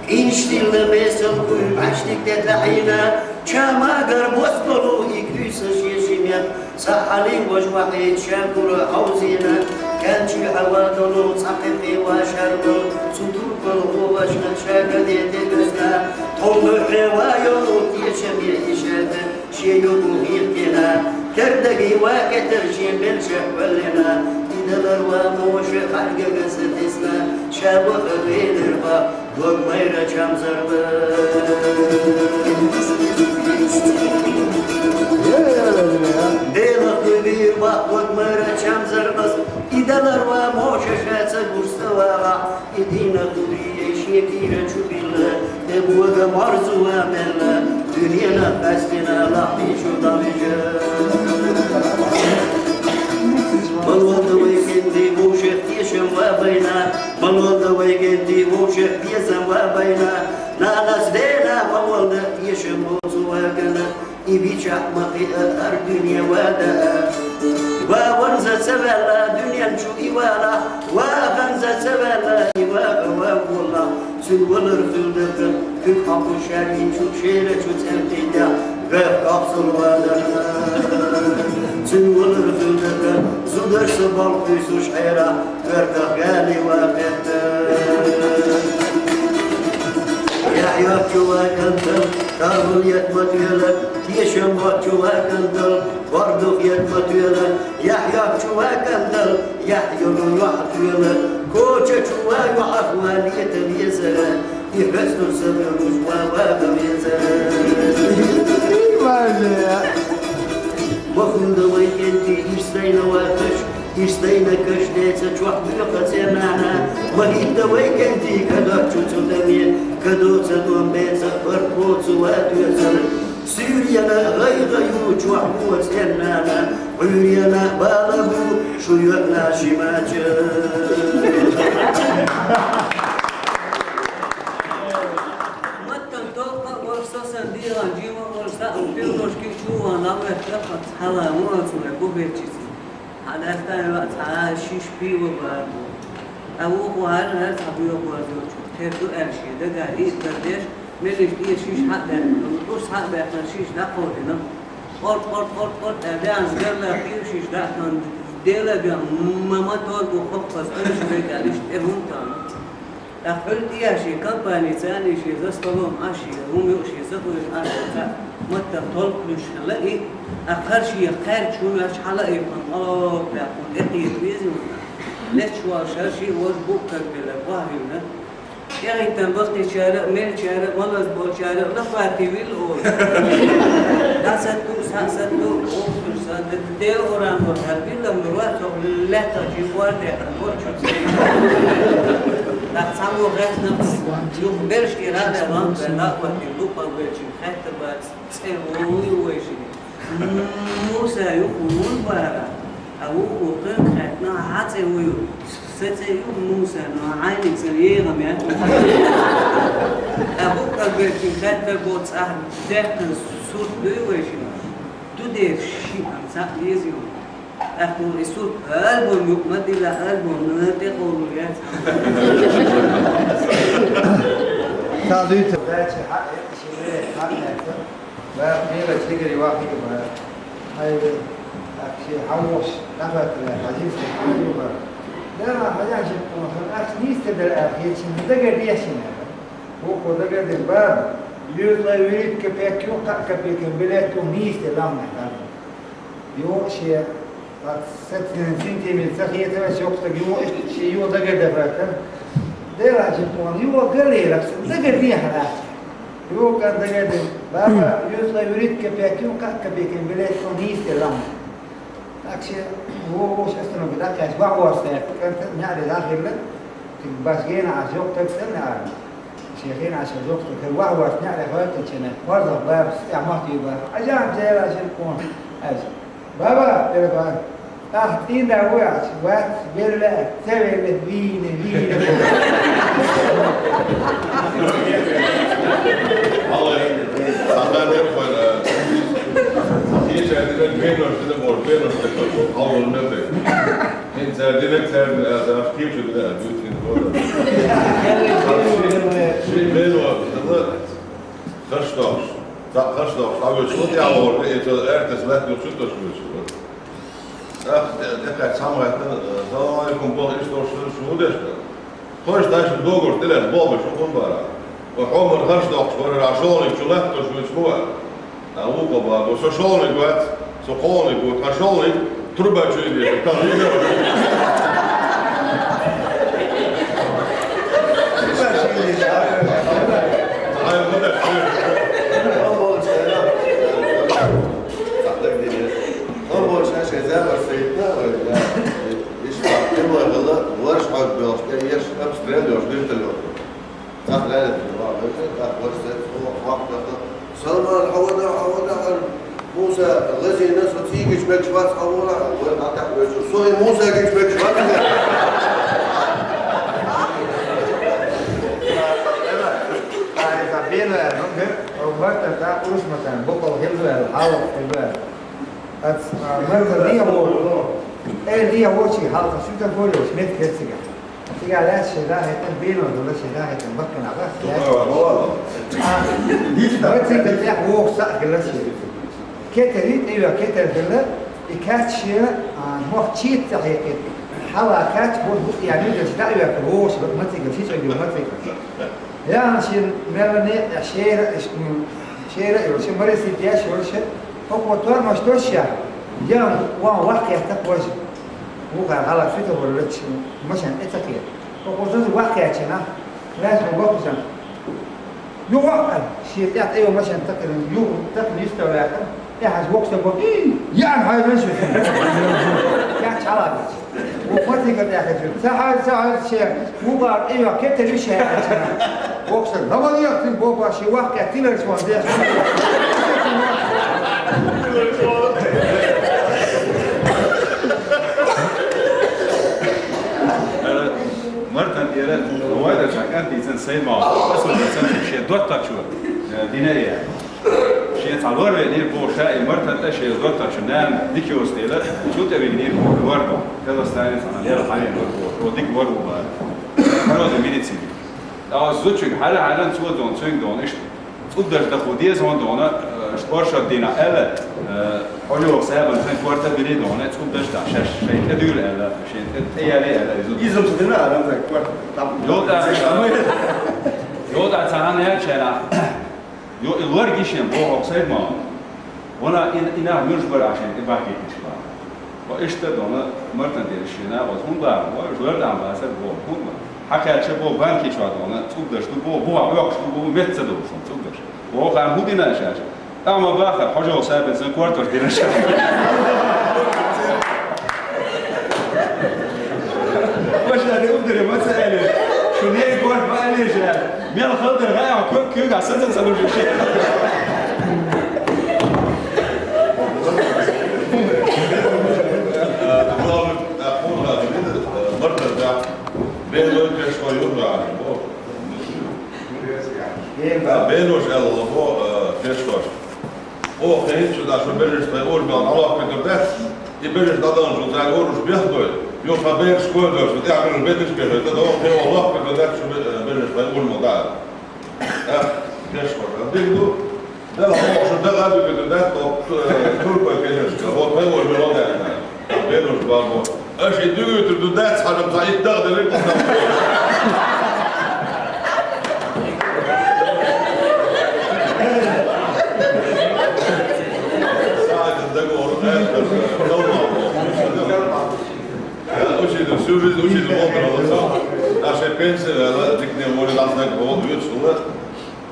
Институтла месал куй баштик тетла айна, чамагар бос болу и куйса шешимет, сахалин бож вахид шакура аузина, калчи хава долу цахи пива шарбал, сутур кол хова шнак шага дети безна, томбу хева йолу тешеме ишерде, Шею бу гьиркина, кердаги ва кетер шен бел шехвелина, идалар ва муше харгага сатисна, шабу хавелер ва, гогмайра чамзарба. Дела хубир ва, гогмайра чамзарбас, идалар ва муше шаца гурсавара, Идина хурие шекира чубила, эбуага марзуа мела, дунена хастина лахи шудалиша. Малвалда вайкенди вовшех тешем ва байна, малвалда вайкенди вовшех тезам ва байна, нанас дена малвалда тешем бозуа гана. И бичахъ ма кьиа ар дуьнья вада. Ва ванза ца вала дуьньян чу и вала, ва ханза ца вала и ва ва вала. Цуьн валар хилдата, куьг хьакъу шарин чу шера чу цӀердида, вехъ кахсул вадана. Цуьн валар хилдата, зударса балкъуьсуш хьера, Вердагъяли ва къерда. Яхья чува кандал, Карвал ят матвела, Тешам ва чува кандал, Бардух ят матвела, Яхья чува кандал, Яхья ва Яхьвела, Коча чува Яхьва лета везера, и хвестур сабе муж ва ва везера. Махунда вай кенти ирсайна ва каш, Ирсайна каш деца чохь буьйхьа цӀенана, магитта вай кенти кадачу цу тӀаме, кадоца дом беца барт боцу ва доьцар. Суьрьяна гӀай-гӀай ю чохь бу цӀенана, Ӏуьрьяна бала бу шу йоьхна шимача. Маттан толкъа вар сосан дигӀан жима вар саъу пивнушки чуван лавет лахац хьала муацура буфетчица. Хьадаьхкан йоӀ цхьа шиш пиво баьбу. Ткъа вукху хӀара, хӀара цхьа боьха боарз йолчуьра. Кхер ду аьлла шен дагахь йиъ тардеш, меллиша тӀе шиш хьа а баьхкина, тӀус хьа а баьхкина, шиш дӀакховдина. Къорд, къорд, къорд, къорд аьлла, дегӀанца гарла кхийра шиш дӀа а тонна, дела а бен, ма-ма торгу хоккхаза Ӏуьллуш векъа иштта тӀе хӀума тонна. ТӀаккха хьуьлла тӀехьа шен компани царний шен за столом Ӏаш, шен хӀума юкъа шен ца хуьйш Ӏаш, цхьа маттах толкхуьйш хилла и, а кхар шен кхаьрча хӀума йоцчу хьала а йоккхун, къоло баьккхун, тӀекхета веза хӀума. Лечча волуш хӀара шиъ волуш буккаг белларг охьахиъна. ТӀехӀиттина баккхийчара а, мелчара а, малаз болчара а, лахвати вилла олу. ДӀа ца ту, схьа ца ту, ухтуш сан, Дела урам бо, хьан биллам ду вацох лаьттах жин кор дехна, бо чу ца. ТӀаккха цхьаммо гӀехнах, юха берш и рада лам бен, лакъватин дукъа велчун хетта бац, цӀе вуй вайшин. Муса юха вуй бара, а вуха кхин хетна, хьан цӀе вуй? Сан цӀе ю Муса, но Ӏайниг сан егӀа меттиг. А букъа велчун хетта бо цӀахь дехна сурт дуй вайшин? Ду дерш шиъ ам цхьаъ веза ю. ТӀаккха и сурт альбом юкъа ма дила, альбом тӀекъовлур яц. Цхьа дуьйцу. Дача хьаъ, ши ве хьаъ яц. Ва мела чигри вахи ва. Хьай ве, так ши хьавош, нахатра, хьажим ши хьавош ва. Дара хьаян ши кхун, ах нийсте дара ах, хечи дага дешина. Вукхо дагадин бан, юьзлай вирит капек ю, кхаъ капекин билет ю, нийсте ламна хьан. Ю ши, сатин синтимил ца хетара, ши окстаг ю, ши ю дагадабатан. Дела ши кхун, ю галера, дагадехьа. Ю кан дагадин, баба, юьзлай вирит капек ю, кхаъ капекин билет ю, нийсте ламна. Акси, ву-, вуш остановка дӀакхаьча, ваха ворс тӀе, кӀанта неӀаре дӀахилла, тига баш гена Ӏаш, йоккха таг цӀена аьлла. Шен хина Ӏаш, йоккха таг, ваха ворс неӀаре хоьттачина, хорзах бабас, тӀехь мотт ю баха. Ӏажам, цӀера шин кхона, аьлча. Баба, тӀера баха. Ахь цӀийнда ву аьлча, вац, велла, ца велла, вийна, вийна. Хьала, сахьа дерхойла, кийча динарг венош дина бор, венош дина бор, хьала мел дай. Хин цара динарг цара дина, аз аш кийча дина, аз дут хин бор. Ши вено, дала, хаш дохш. Ца хаш дохш, а веш вот я вор, это эртес лет, ну, что то что. Ах, тӀе-, тӀекхаьчча цхьаммо хаьттар, «Салам алейкум, боху, иштта долуш шу хӀун деш дара?» Тхойша дайшна догурш тӀелаьцна болх беш ву хӀун бара? Вай хьо мара харш доккхуш вара, а шолгӀаниг чу латтош вуьйцу хӀун вара? А вукхо боху, со шолгӀаниг вац, со кхолгӀаниг ву, тхан шолгӀаниг труба чу йигира, тхан йигира. Ай, вот это. Цхьа дагадеъна. Хьо бохуш шайн заманаш ца йитина вай, да? Иштта тӀемалой хилла, варш хьожа боьлхуш, тӀе еш обстрел йолуш, вертолёт. Цхьа лаьлла хилла, ваха вертолёт, тӀаккха варш сецна, хьо вахтахь. Салман, хьо вада, хьо вада, хьо. Муса, лазийна, со цӀийгаш мегаш вац, хьо вара, вара, дӀатаьхьа везаш. Со и Муса гаш мегаш вац. Ай, забила, ну, Марта, тӀаккха уьш ма тан, боккъал хилла ваьлла, хьалха хилла ваьлла. Ац, а, Марта дехьа воху. Э, дехьа вохучий хьалха светофор йолчу меттиг хир цигахь. Цигахь лаьцна шен да хӀеттина, бено дала шен да хӀеттина, баккхина бац. А, мотоцикл тӀехь воху схьа хилла шен. Кетари, тӀейоьху кетар хилла, и кач шен, а, мох чийта ца хьекхира. Хьала кач, бу, бу, я, мидаш дӀа а оьхкина, вохуш мотоцикл, ши чӀуг ю мотоцикл. Яхана шен мелла некъа шера, м, шера йолуш, Марисийтта еш йолуш, хӀокхо тормоз тосуш яхана, яхана ван ваккхетта кхожа. Вукхара хьала светофор леташ машен тӀе ца кхета. ХӀокхо заза ваккхетчина, лаьцна боккхачан. Юха ваккхара, шен тӀе тӀе йолу машен такхина, юха такхина йиста ваьккхина. ТӀехьажа воккхача бо, яа, хьайран шу. Кач хьала гича. Ву мотоцикл тӀехь хезира. Ца хьайра, ца хьайра, ше. Ву бара, тӀейоьху кетар ю ше. Воккхача, ламан яхтин бо, бо, ши ваккхе, тиларш ван деш. Мартан тӀера, вайда чакан дийцан сай ма. Асу дийцан, ше доттачу. Динария. Шен цхьа лор веанера боху ша и Мартан тӀе шен доттагӀчу нана дика йоцу дела, цу тӀе вигнера боху лор боху. Казахстане цхьана лела хьавеана лор боху, шо дика лор ву бара. Народный медицина. ТӀаккха зудчуьнга хьала-хьалан цо дона, цуьнга дона, иштта. ЦӀубдаш даху деза хьуна дона, э, шпоршот дина аьлла, э, хьо лоьху сабан сайн корта били дона, цӀубдаш даха шаьш шайн тӀе дуьйла аьлла, шайн тӀе, тӀе яли аьлла, иза. Иза ца дина, а, рамзай корта, там. Йо, да. Йо, да, цхьана яьлча, Йо, и лор гишен боху сайд ма. Вона ин, и нах муьлш бара шен, и бахкийташ бара. Ва иштта дона Мартан дерш шена, ва хӀун бара, ва жлар дан бацар бо, хӀун бара. Хьакхаьча бо, банки чуа дона, цӀубдаш ду бо, бо, оьхуш ду бо, мет ца долуш, цӀубдаш. Бо, хан хӀун дина шаьш? Ама баха, хьожа сабин сан квартир дина шаьш. Башари угдари ма ца аьле. Шу не горд ма аьле ша. Мел халдар гӀа, куьг, куьг, а саца ца лужи ши. Главный, а, хун гӀа, мартар да. Бен лой кеш хой юр гӀа, бо. Да, бен уж аьлла, бо, э, кеш хой. Оха хӀинца шу дац, шу бежаш тхайн ур мел дӀалохкуьйтур дац, и бежаш дӀадаханчул цара ур уж бехдой, юха тхан бераш кхойдой, шу тӀаьхьа бежаш беташ кхеттой, тӀаккха оха тхайн лохкуьйтур дац, шу бе-, бежаш тхайн ур мел дӀа. Ах, деш хьо, диг ду, дала хьо шу дага дуьгуьйтур дац, тхо, э, туркой кхеташ, хьо тхайн ур мел дӀа. Беруш бабо. Аша дуьйтур ду дац, хьажам цхьа итт даха делира. Сагат дагор, э, учитель, всю жизнь учитель волдур, вот. Наша пенсия, э, дикне волю нас на год, вот, что,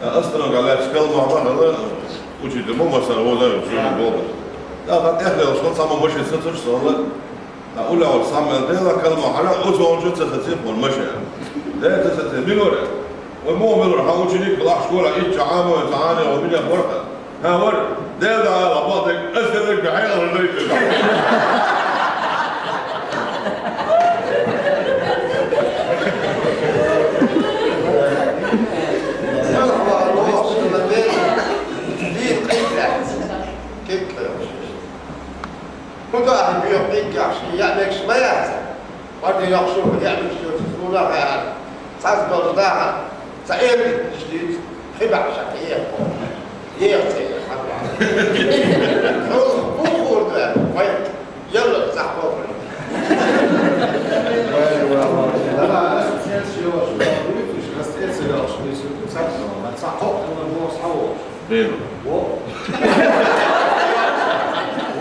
э, Астрон галач калма бахала, учитель, мо маса, вот, всю жизнь волдур. ТӀаккха тӀехлелаш хӀанз цхьа ма машин сацуш сона. Ткъа уллехь волчу цхьамма аьлла: «Дела, кхел ма хьажа, оцу волчу ца сацийра хьуна машина». «Де ца сацийра? Мила вара?» «Вай муха мила вара? Хьан ученик вара, ахь школехь итт шо Ӏамийна, цхьа Ӏамийна вара, минех вара хьан?» «ХӀан, вара». «Дела, Дала, бакъдерг, аса дерриг хьекъал дай хьуна». ХӀун ду ахьа боьха къинтӀехь, шен яа мегаш ма яц? Варди йоккхуш ву, яа мегаш йоцу суна хаьара. Цхьацца болчу даха, ца эр диш дийца, хи баьхьа ша кхиэхо. Еха ца эр, хьан баьхьа. Хьо бухур ду, вай, ялла цхьа кхобур. Дала аса цец йолуш, уьш аса цец йолуш, уьш аса цец йолуш, цхьа кхо хилла боху схьаволуш. Бен. Во.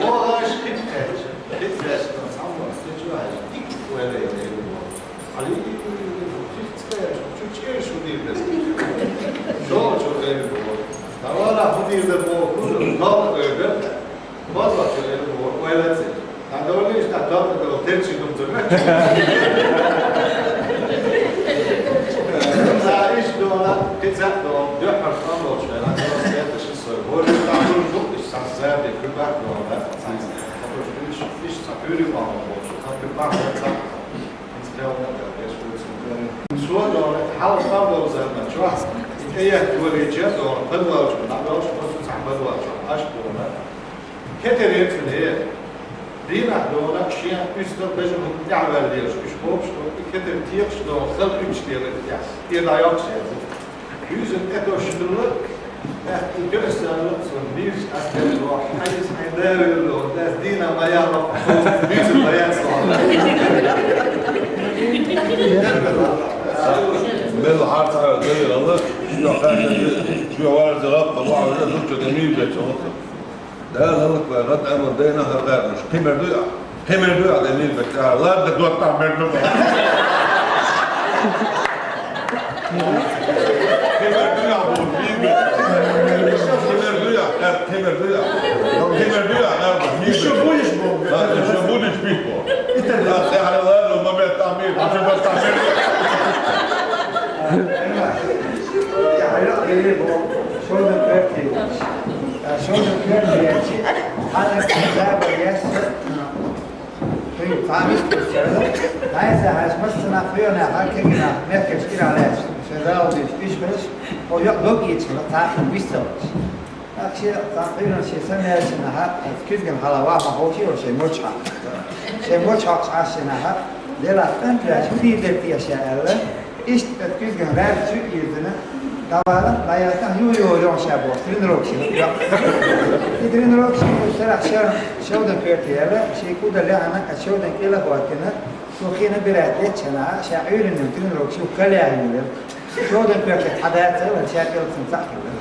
Во, аш хит кхаьча. Хит кхаьча, цхьаммо стечу хьаьжа. Дика ваьлла йина хир бу. Али, хит кхаьча, чу чӀеш хӀун дийр дара? Шо чу хир бу. Давала хӀун дийр дара боху, хӀун дийр дара? База чу хир бу, ваьлла ца. Ткъа довлийша, ткъа довла, довла, терчи дум ца меч. Ца иш дола, кхин цхьаъ дола, дуьххьара къам болуш вара, ца стета ши сой. Божий там дур ду, иш сам заби, кхин бах дола, ца. Иш, иш ца хьуьри къам болуш, ца кхин бах, ца. Ин стелна да, еш вуцу. Со дола, хьал къам болу заман чохь, и тӀеет валича дола, пад валчу, наб валчу, пасу цхьа пад валчу, аш дола. Кетарехь цуьнан дийнахь дона шен уьстагӀ бежан хӀума тӀаьхьаваьлла лелаш, уьш бохуш ду, и кетар текхаш дона хала уьдуш лелар тӀехь, и дӀайоккхуш яц. Уьззина тӀетосуш хилла, тӀаккха и тоьсалла цунна бийраш ас дерг вахаш, хьайса хьайн да велла дона, ас дийна ма яла, уьззина ма яц вахана. Мел хьарца хьара дайгӀала, шен хьаьжа, шен варза гӀаппа вахьара, зудчо тӀе мийр бечу оцу. Дала хӀаллаквай гӀад амал дайна хӀара гӀаьрнаш. Кхин мер дуй ахь? Кхин мер дуй ахь, дай мийр бетта? Ладда, доттагӀ мер ду. Кхин мер дуй ахь, боху, мийр бетта? Кхин мер дуй ахь? Э, кхин мер дуй ахь? Кхин мер дуй ахь, э, мийр бетта? Ещё будешь, боху? Да, ещё будешь пить, боху? Да, тӀаьхьара ладда, ма бетта мийр, ма бетта мийр. Шуна коьртехь. Шуна коьртехь. Хьанна забар яьсса, кхин цхьа мискачара, дӀайса хьаьжча, массанхьа кхоьнехьа, кегийнахьа, мехкарчу кӀирахь лаьтташ, шайн зал дийш, уьш хилча, хьо йоӀ дог эцаш хилла, цхьа а хӀума висталча. ТӀаккха шен цхьа кхоьруш шен самаьршинахьа, оцу куьзгана хьала ваха ма ховший, шайн моча хьокхуш. Шайн моча хьокхуш Ӏаш шинахьа, делахь кӀант ваьлча, хӀун дийр дара те ша аьлла, иштта оцу куьзгана гӀаьртича а ирзина, дӀавала, дӀаяхна, ю-ю, йогӀу ша боху, тренировка шина. И тренировка шина, сарахь шевдан коьрте яьлла, шен кӀудал яхьана, оцу шевдан кӀела а хӀоттина, цо хина бират леччана, ша Ӏуьйранна тренировка шу кале а юьйлира. Шевдан коьрте хьадаца, вай ша кӀелцна цхьаъ хилла.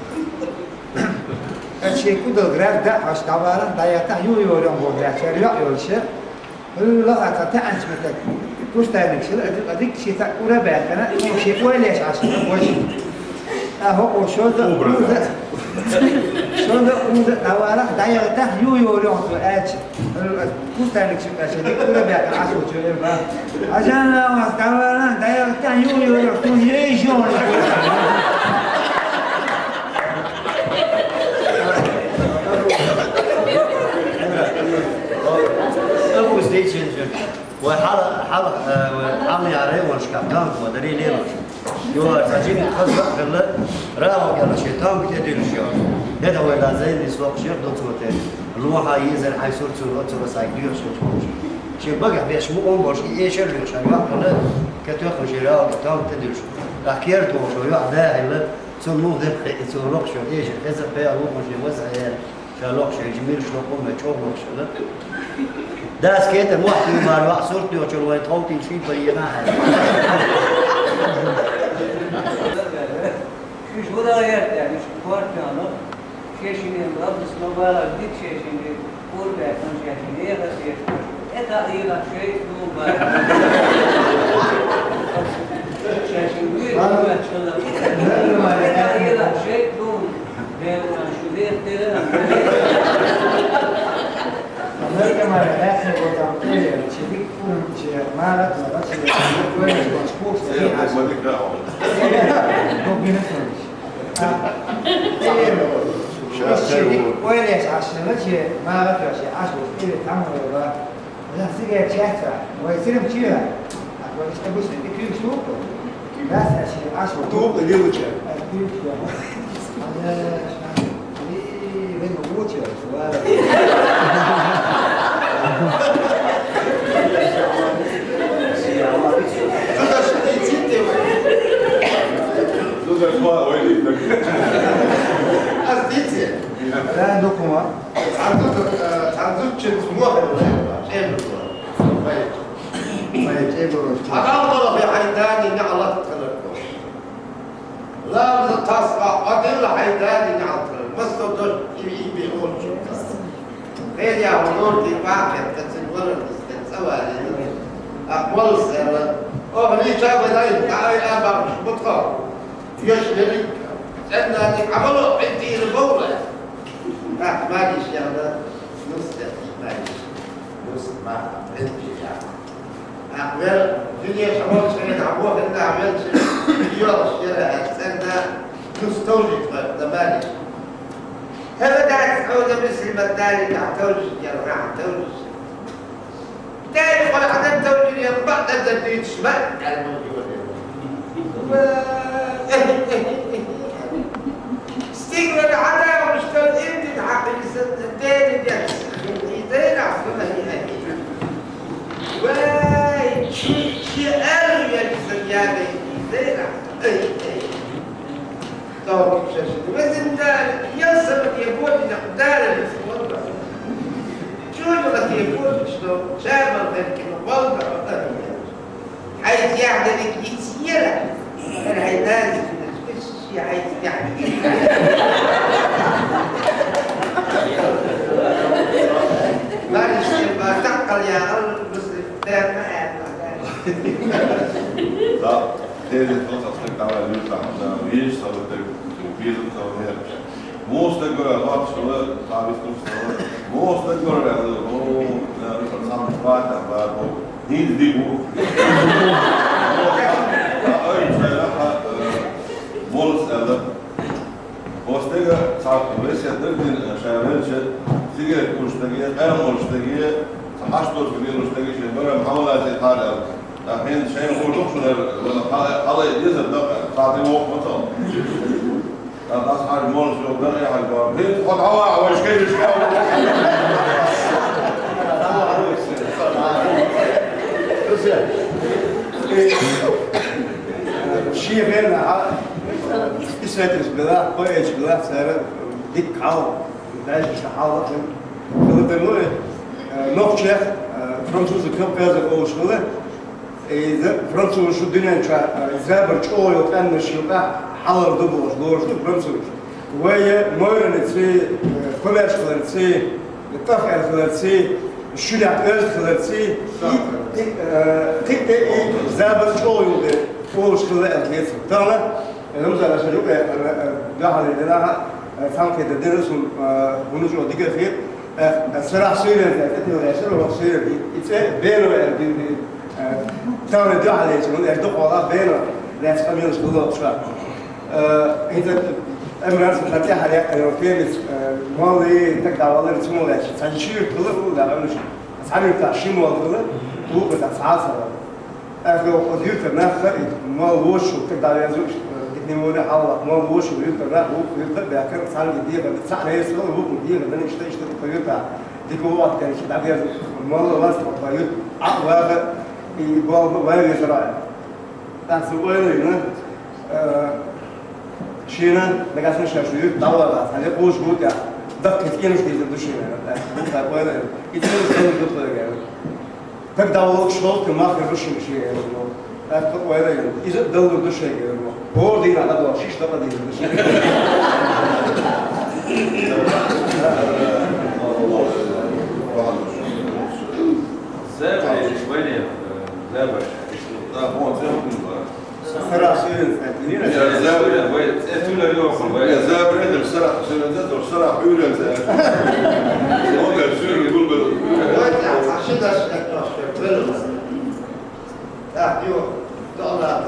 Ткъа шен кудал град даьхьаш дӀавала, дӀаяхьа, ю-ю, йогӀу боху, цара йоӀ йолуш. ХӀуьлла а цхьа таьӀанча метта кустарниг шила, а дика шен цхьаъ ура а баьккхина, хӀокхо шен ойла еш Ӏаш хилла божа. Ткъа хӀокхо шозза а, уза а, шозза а, уза а дӀавала, дӀаяхьа, ю-ю, йогӀу цо аьлча. Кустарниг шиъ кхаьчна, дика ура баьккхина Ӏаш волчо эр бан. Хьажа, ас дӀавала, дӀаяхьа, ю-ю, йогӀу, суна ейша йогӀу. Вай хьала, хьала, э, вай хьалха районашкахь танк ма дарий лелаш. Юха цхьа жима хаза а хилла, рагӀу кӀелла шен танк тӀедуьллуш йолуш. ХӀета вай да зайна нислокхуш яра доцо тера. Лохьа езар хьайн сурт цунна оццула сайга доьхуш хилча хууш. Шен багахь беш мукъам болуш и эшар лоьхуш хьан йоӀ хилла, кхетоьхна шен рагӀу танк тӀедуьллуш. Ахь кертахь шо йоӀ да хилла, цунна муха дерг хиъна, цо лохуш йолу эшар хеза а, пхеа а лохуш шен ваза а яьлла. Ша лохуш йолчу милаш лоху ме чӀогӀа лохуш хилла. Дас кета мохь туьймар ваха сурт йохучуьра вайн тховтийна шийпа йина хьаьа. Уьш вура гӀерта, уьш корта йоьхна, шен шиннен лабдас ма бала, дика шен шиннен курбаьхкина шен шиннен еха а деш, тӀе таӀийла шайта дугӀу бара. Шен шиннен вуьйр а вуьйр а хилла, тӀе таӀийла шайта дугӀу. Делан шу дехтера. Сейчас я вот. Сейчас я вот. Ой, я сейчас, я вообще, мало того, что аж вот, или там, вот, да. Она сигарет часто, ой, сирым чира. А вот, если бы ты пьёшь штуку, да, сейчас я аж вот. Туп или лучше? А, пьёшь, да. Она, и время лучше, ладно. Слушай, ой, ой, ой. А здесь? Да, докума. Цхьанзу-, э, цхьанзу чуьнца мохь вара, чӀегӀар вара. Вай. Вай, чӀегӀар вара. Хьадалбала хьай дани неӀалт хилар. Ламаза тасба Ӏодилла хьай дани неӀалт хилар. Массо дош и, и бе олчу. Хелия хьо лорди бахет, кацин валар дистен цӀавали. Ахмал сера. Ох, ли чабалай, ай, а бахш, бутха. Йош лерик. ЦӀенна дик Ӏамало, хӀинтийра бовла. Рахманиш яна, нус дехи маниш. Нус ма, хӀинти яна. Ахвер, дуьне шамол шерен, Абу хинна, ахвер шерен, йола шера, цӀенна, нус товжик, даманиш. ХӀела дац, хьона муслимат дали, да товжик, яна, да товжик. Дали хьона адам товжик, яна, бакъда да дуьйцуш, ма, яна, мовжик, яна. Стигла Ӏадамашкал ирдин хьакъирсан дерригаш. Идайра ахӀи. Вай, чи, чи ару ялисан ядай, идайра. Ай, ай. Тоху шашни. Везин дара, я сама я боди на дара лисан. Чула я боди, что чабал деркин, волга, ахӀи. Хьайца яхьдалик йицъяра, хӀара хьай даза хинарча, иштта ши хьайца яхьдалик. Бариш ба таккал яхал, муслим, тайма аьнна. Да, тезет вот так давай, люди там, да, видишь, что вот так, убил, что вот. Мостагора вахшала, табис турсала. Мостагора, о, да, сам хвата, ба, о, низ дигу. Ай, шайра, ха, э, молс ала. Мостага, сам, весе дырдин, э, шайренче, сигарет курштаги, къайм курштаги, хаш турсаги, курштаги, шайбарам, хамаласи тар ала. Ахин шайра курдук шунар, вала, ха, халай деза, да, сати вок матал. Дас хьаж молча дар яхьаг бар. Бин хо дава, вай шкай шкай. Ши хена, а, писатель была, поэт была, цара дик хал, даже шахал, хилдер лой, э, нохчех, э, французы Кавказа олуш хила. Иза французаш шу дуьнен чохь, э, забар чӀогӀа йолу къаьмнаш юкъахь хьалар ду бохуш, лоруш ду французаш. Вай, э, мойранаций, э, комаьршхаларций, тӀаххьархиларций, шуьнехь оьзда хиларций, и, и, э, кхин тӀе и забар чӀогӀа йолу де олуш хилла аьлла хета. Тахана, э, Рамзан аша юкъа яхана, э, дуьхьал дина, э, цхьаьнакхетар дина, сун, э, хӀуна чӀогӀа дика хета. Э, э, сарахь суьйренца, тӀе тилла яшар, вахь суьйренца, и цӀе Бено аьлла дина, э, тахана дуьхьал леча, хӀунда аьлча дукха хьолахь Бено лаьцна къамелаш хилла ша. Э, хӀинца Ӏимран сан тӀаьхьара яьккхина йолу темица, э, молла, таг дӀавалар, цу молла лаьцна. Цхьана ши юьрта хилла, хӀула да, къамелаш. Цхьана юьртахь ши молла хилла, вукху юьртахь цхьа а ца хилла. Аьлла, оцу юьртара нах хаьа, молла вочу, таг дӀавеза, иштта, дикане вара хьалха, молла вочу юьртара нах, вукху юьртара баьхкира, цхьаьнга дехар, цхьаъ реза хилла, вукхунна дехар дина, иштта, иштта, вукху юьртахь дика вогӀу аьлла, иштта дӀавеза, молла вац тхо, тхо юьрта, Ӏа ваха, и болх бан вай везара. ТӀаккха цо ойла йина, э, шена, нагахь санна ша шу юьрта дӀавала, хьан де кхуза бу тӀехь, даккхий цӀенош дийзар ду шена, тӀаккха бу тӀаккха ойла йина. И цӀенош дийзар ду тхоьга. Таг дӀаволуш волу, кхин мах хир бу шуьга шен, элира. ТӀаккха ойла йина. Иза а даллур ду шайга, элира. ХӀора дийнахь дӀадохуш, иштта дӀа а дийзар ду шайга. Забарш, вайна, забарш. Да, вон, забарш. Сарахь суьйренца аьлла. Я забарш, вай, э, суьйренца йохуш, вай. Я забарш, сарахь суьйренца, то сарахь суьйренца. Вон, э, суьйренца гулбелла. Вай, я, а ши даш, э, то, что, белла. Так, ё, да ладно,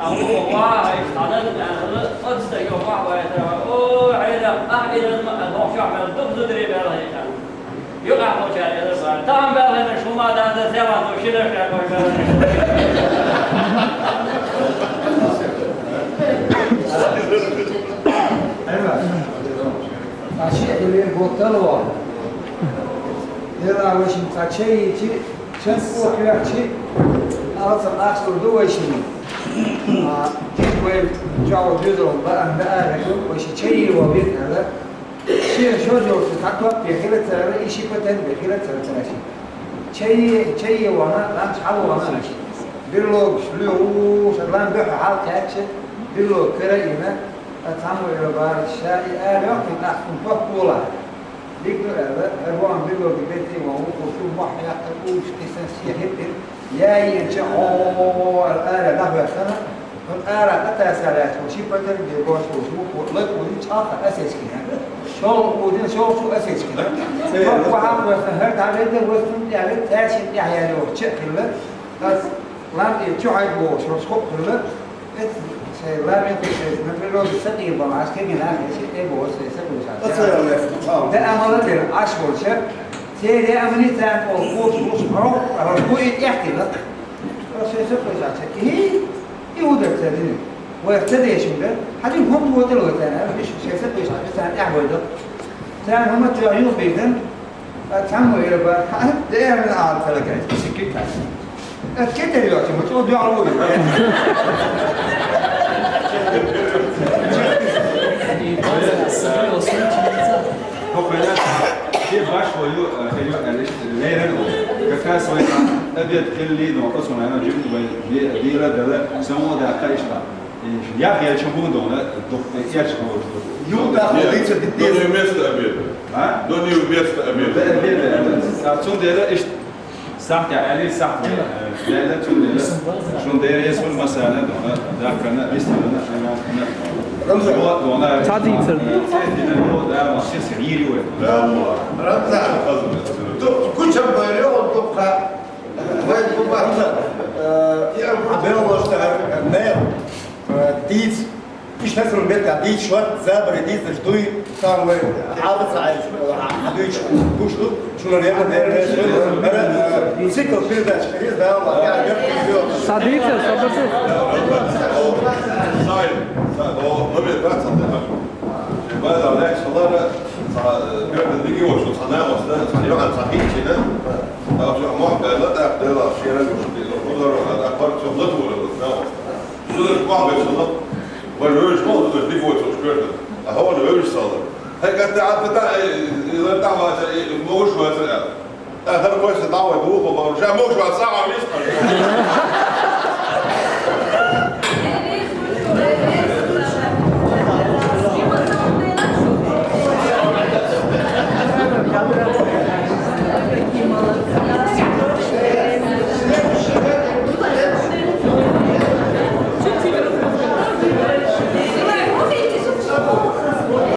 Ахула ваха хьайша дӀадаза аьлла, оццайо ваха вайтара, о, Ӏела, ахь Ӏела ма а дохчохь мел дукха зударий баьлла хьайша. Юкъахь болчара элира бара. Тахан баьлла хьайна шу ма дан дан, севан ду ши леш кхойбаьлла. Ӏела, цхьа ши хилер гуттар а ваха. Дела вайшимма цхьа чай йичи, чан кӀо кхоьхьчи, алцам ахча лур ду вайшимма. А, дика вай чӀоагӀа доьзал баан даа вай шу, вайша чай йийр ваха беза аьлла. Шен шо йолчу цхьа топ бе хила ца аьлла, и ши патан бе хила ца аьлла цара ши. Чай, чай вахана, лам чхьал вахана. Биллогаш лоьху, ша лам дуьхьа хьалкхаьчча, биллог кара а йина, ткъа цхьаммо эр бара, ша и ара йоккхун ахкун топ болахь. Дика ду аьлла, хӀара вахана биллоги бетта ван вукхо шу мохь яккха, уьш кхисан шен хӀиттина, яйинча, хьо, аьлла, ара дӀахӀоьттина, хӀун ара къа таса лаьцна, ши патар бе бош волчу вукхо лакъуди чӀалха осечкина. ШолгӀа удина, шолгӀа шу осечкина. Топ вахьа а вахана, хӀара дӀаведда, вастун тӀехь ведда, цаьршинна тӀехь яьлла йохучу а хилла, ас лам тӀе чу хьайга вогӀуш волчу хӀоъ хилла, Эцна шайн ламе тӀе шайца, например, сакъийла бан, аш кегина ахьа, шайн тӀе боху, шайн сакъуьйсуш. Аса ял яц, цхьа. Да амала дира, аш волча, церан амали царна тӀе кхочуш, хьо, хьо и тӀехтина. Шайн сакъуьйсуш, и, и хӀун дара цара дина? Вайх ца дешна дара? Хьан дина хӀунда вотар вай царна? Аьлла, шайн сакъуьйсуш, царна тӀехь вай дара. Царна хӀума чохь юхабирзина, Ткъа цхьаммо эр бара, хьан деана ала ца лагайта, сикки кхаьчна. Ткъа кетар йоцу, ма чӀогӀа дуьхьал ву. Хьо хӀара, шен баш вай ю, хӀара ю аьлла, леррина ву. Как раз вай обед хилли, но оцу хӀума, наверное, жимма вай ди-, дийла дала, самода кхайшна. Яхь яьлча хӀун дона, дукха эцаш хӀун ду? Юха дӀахо дийца дитте. До не вместо обеда. А? До не вместо обеда. Да, обеда, да. А цундела иштта сахьтехь аьлли, сахьт, э, лаьлла цундела. Шун дера ес ван масала дона, дахкана, вистина, ана, ана. Рамзан. Вот, дона. Ца дийцар. Э, цхьа дина, вот, да, вот, сейчас гири вай. Да, вот. Рамзан. Ду, кучам байрё, он дукха. Вай, ду, Рамзан. Э, я, а белош, да, мэр. Э, дийц, иштта хӀара метта дийц, шорта забаре дийцарш дуй, сан вай Ӏаба ца Ӏайша, Ӏа-, Ӏа дуьйцуш гуш ду, шуна рема дерреш, хӀара, э, цикл передач хилийта, да, ва, я, я, я. Садиться, садиться. Сай, сай, о, номер двадцать, да. База, да, шалара, са, э, герда диги о, шу сана, о, сана, сана, ё, ан сахи, чи, да? Да, шу, мо, да, да, да, да, шера, шу, да, шу, да, да, да, бар, шу, да, да, да. Шу, да, шу, да, шу, да. Вай вевзаш ву, вай дика воцург коьртана. Ахьа вевзаш сала. Хьай кӀатта Ӏа тӀе, э, э, тӀе ваца, э, могуш ваца аьлла. ТӀаккха хӀара кхойса дӀавай духу боху. Ша могуш вац, сагӀа вист хьан.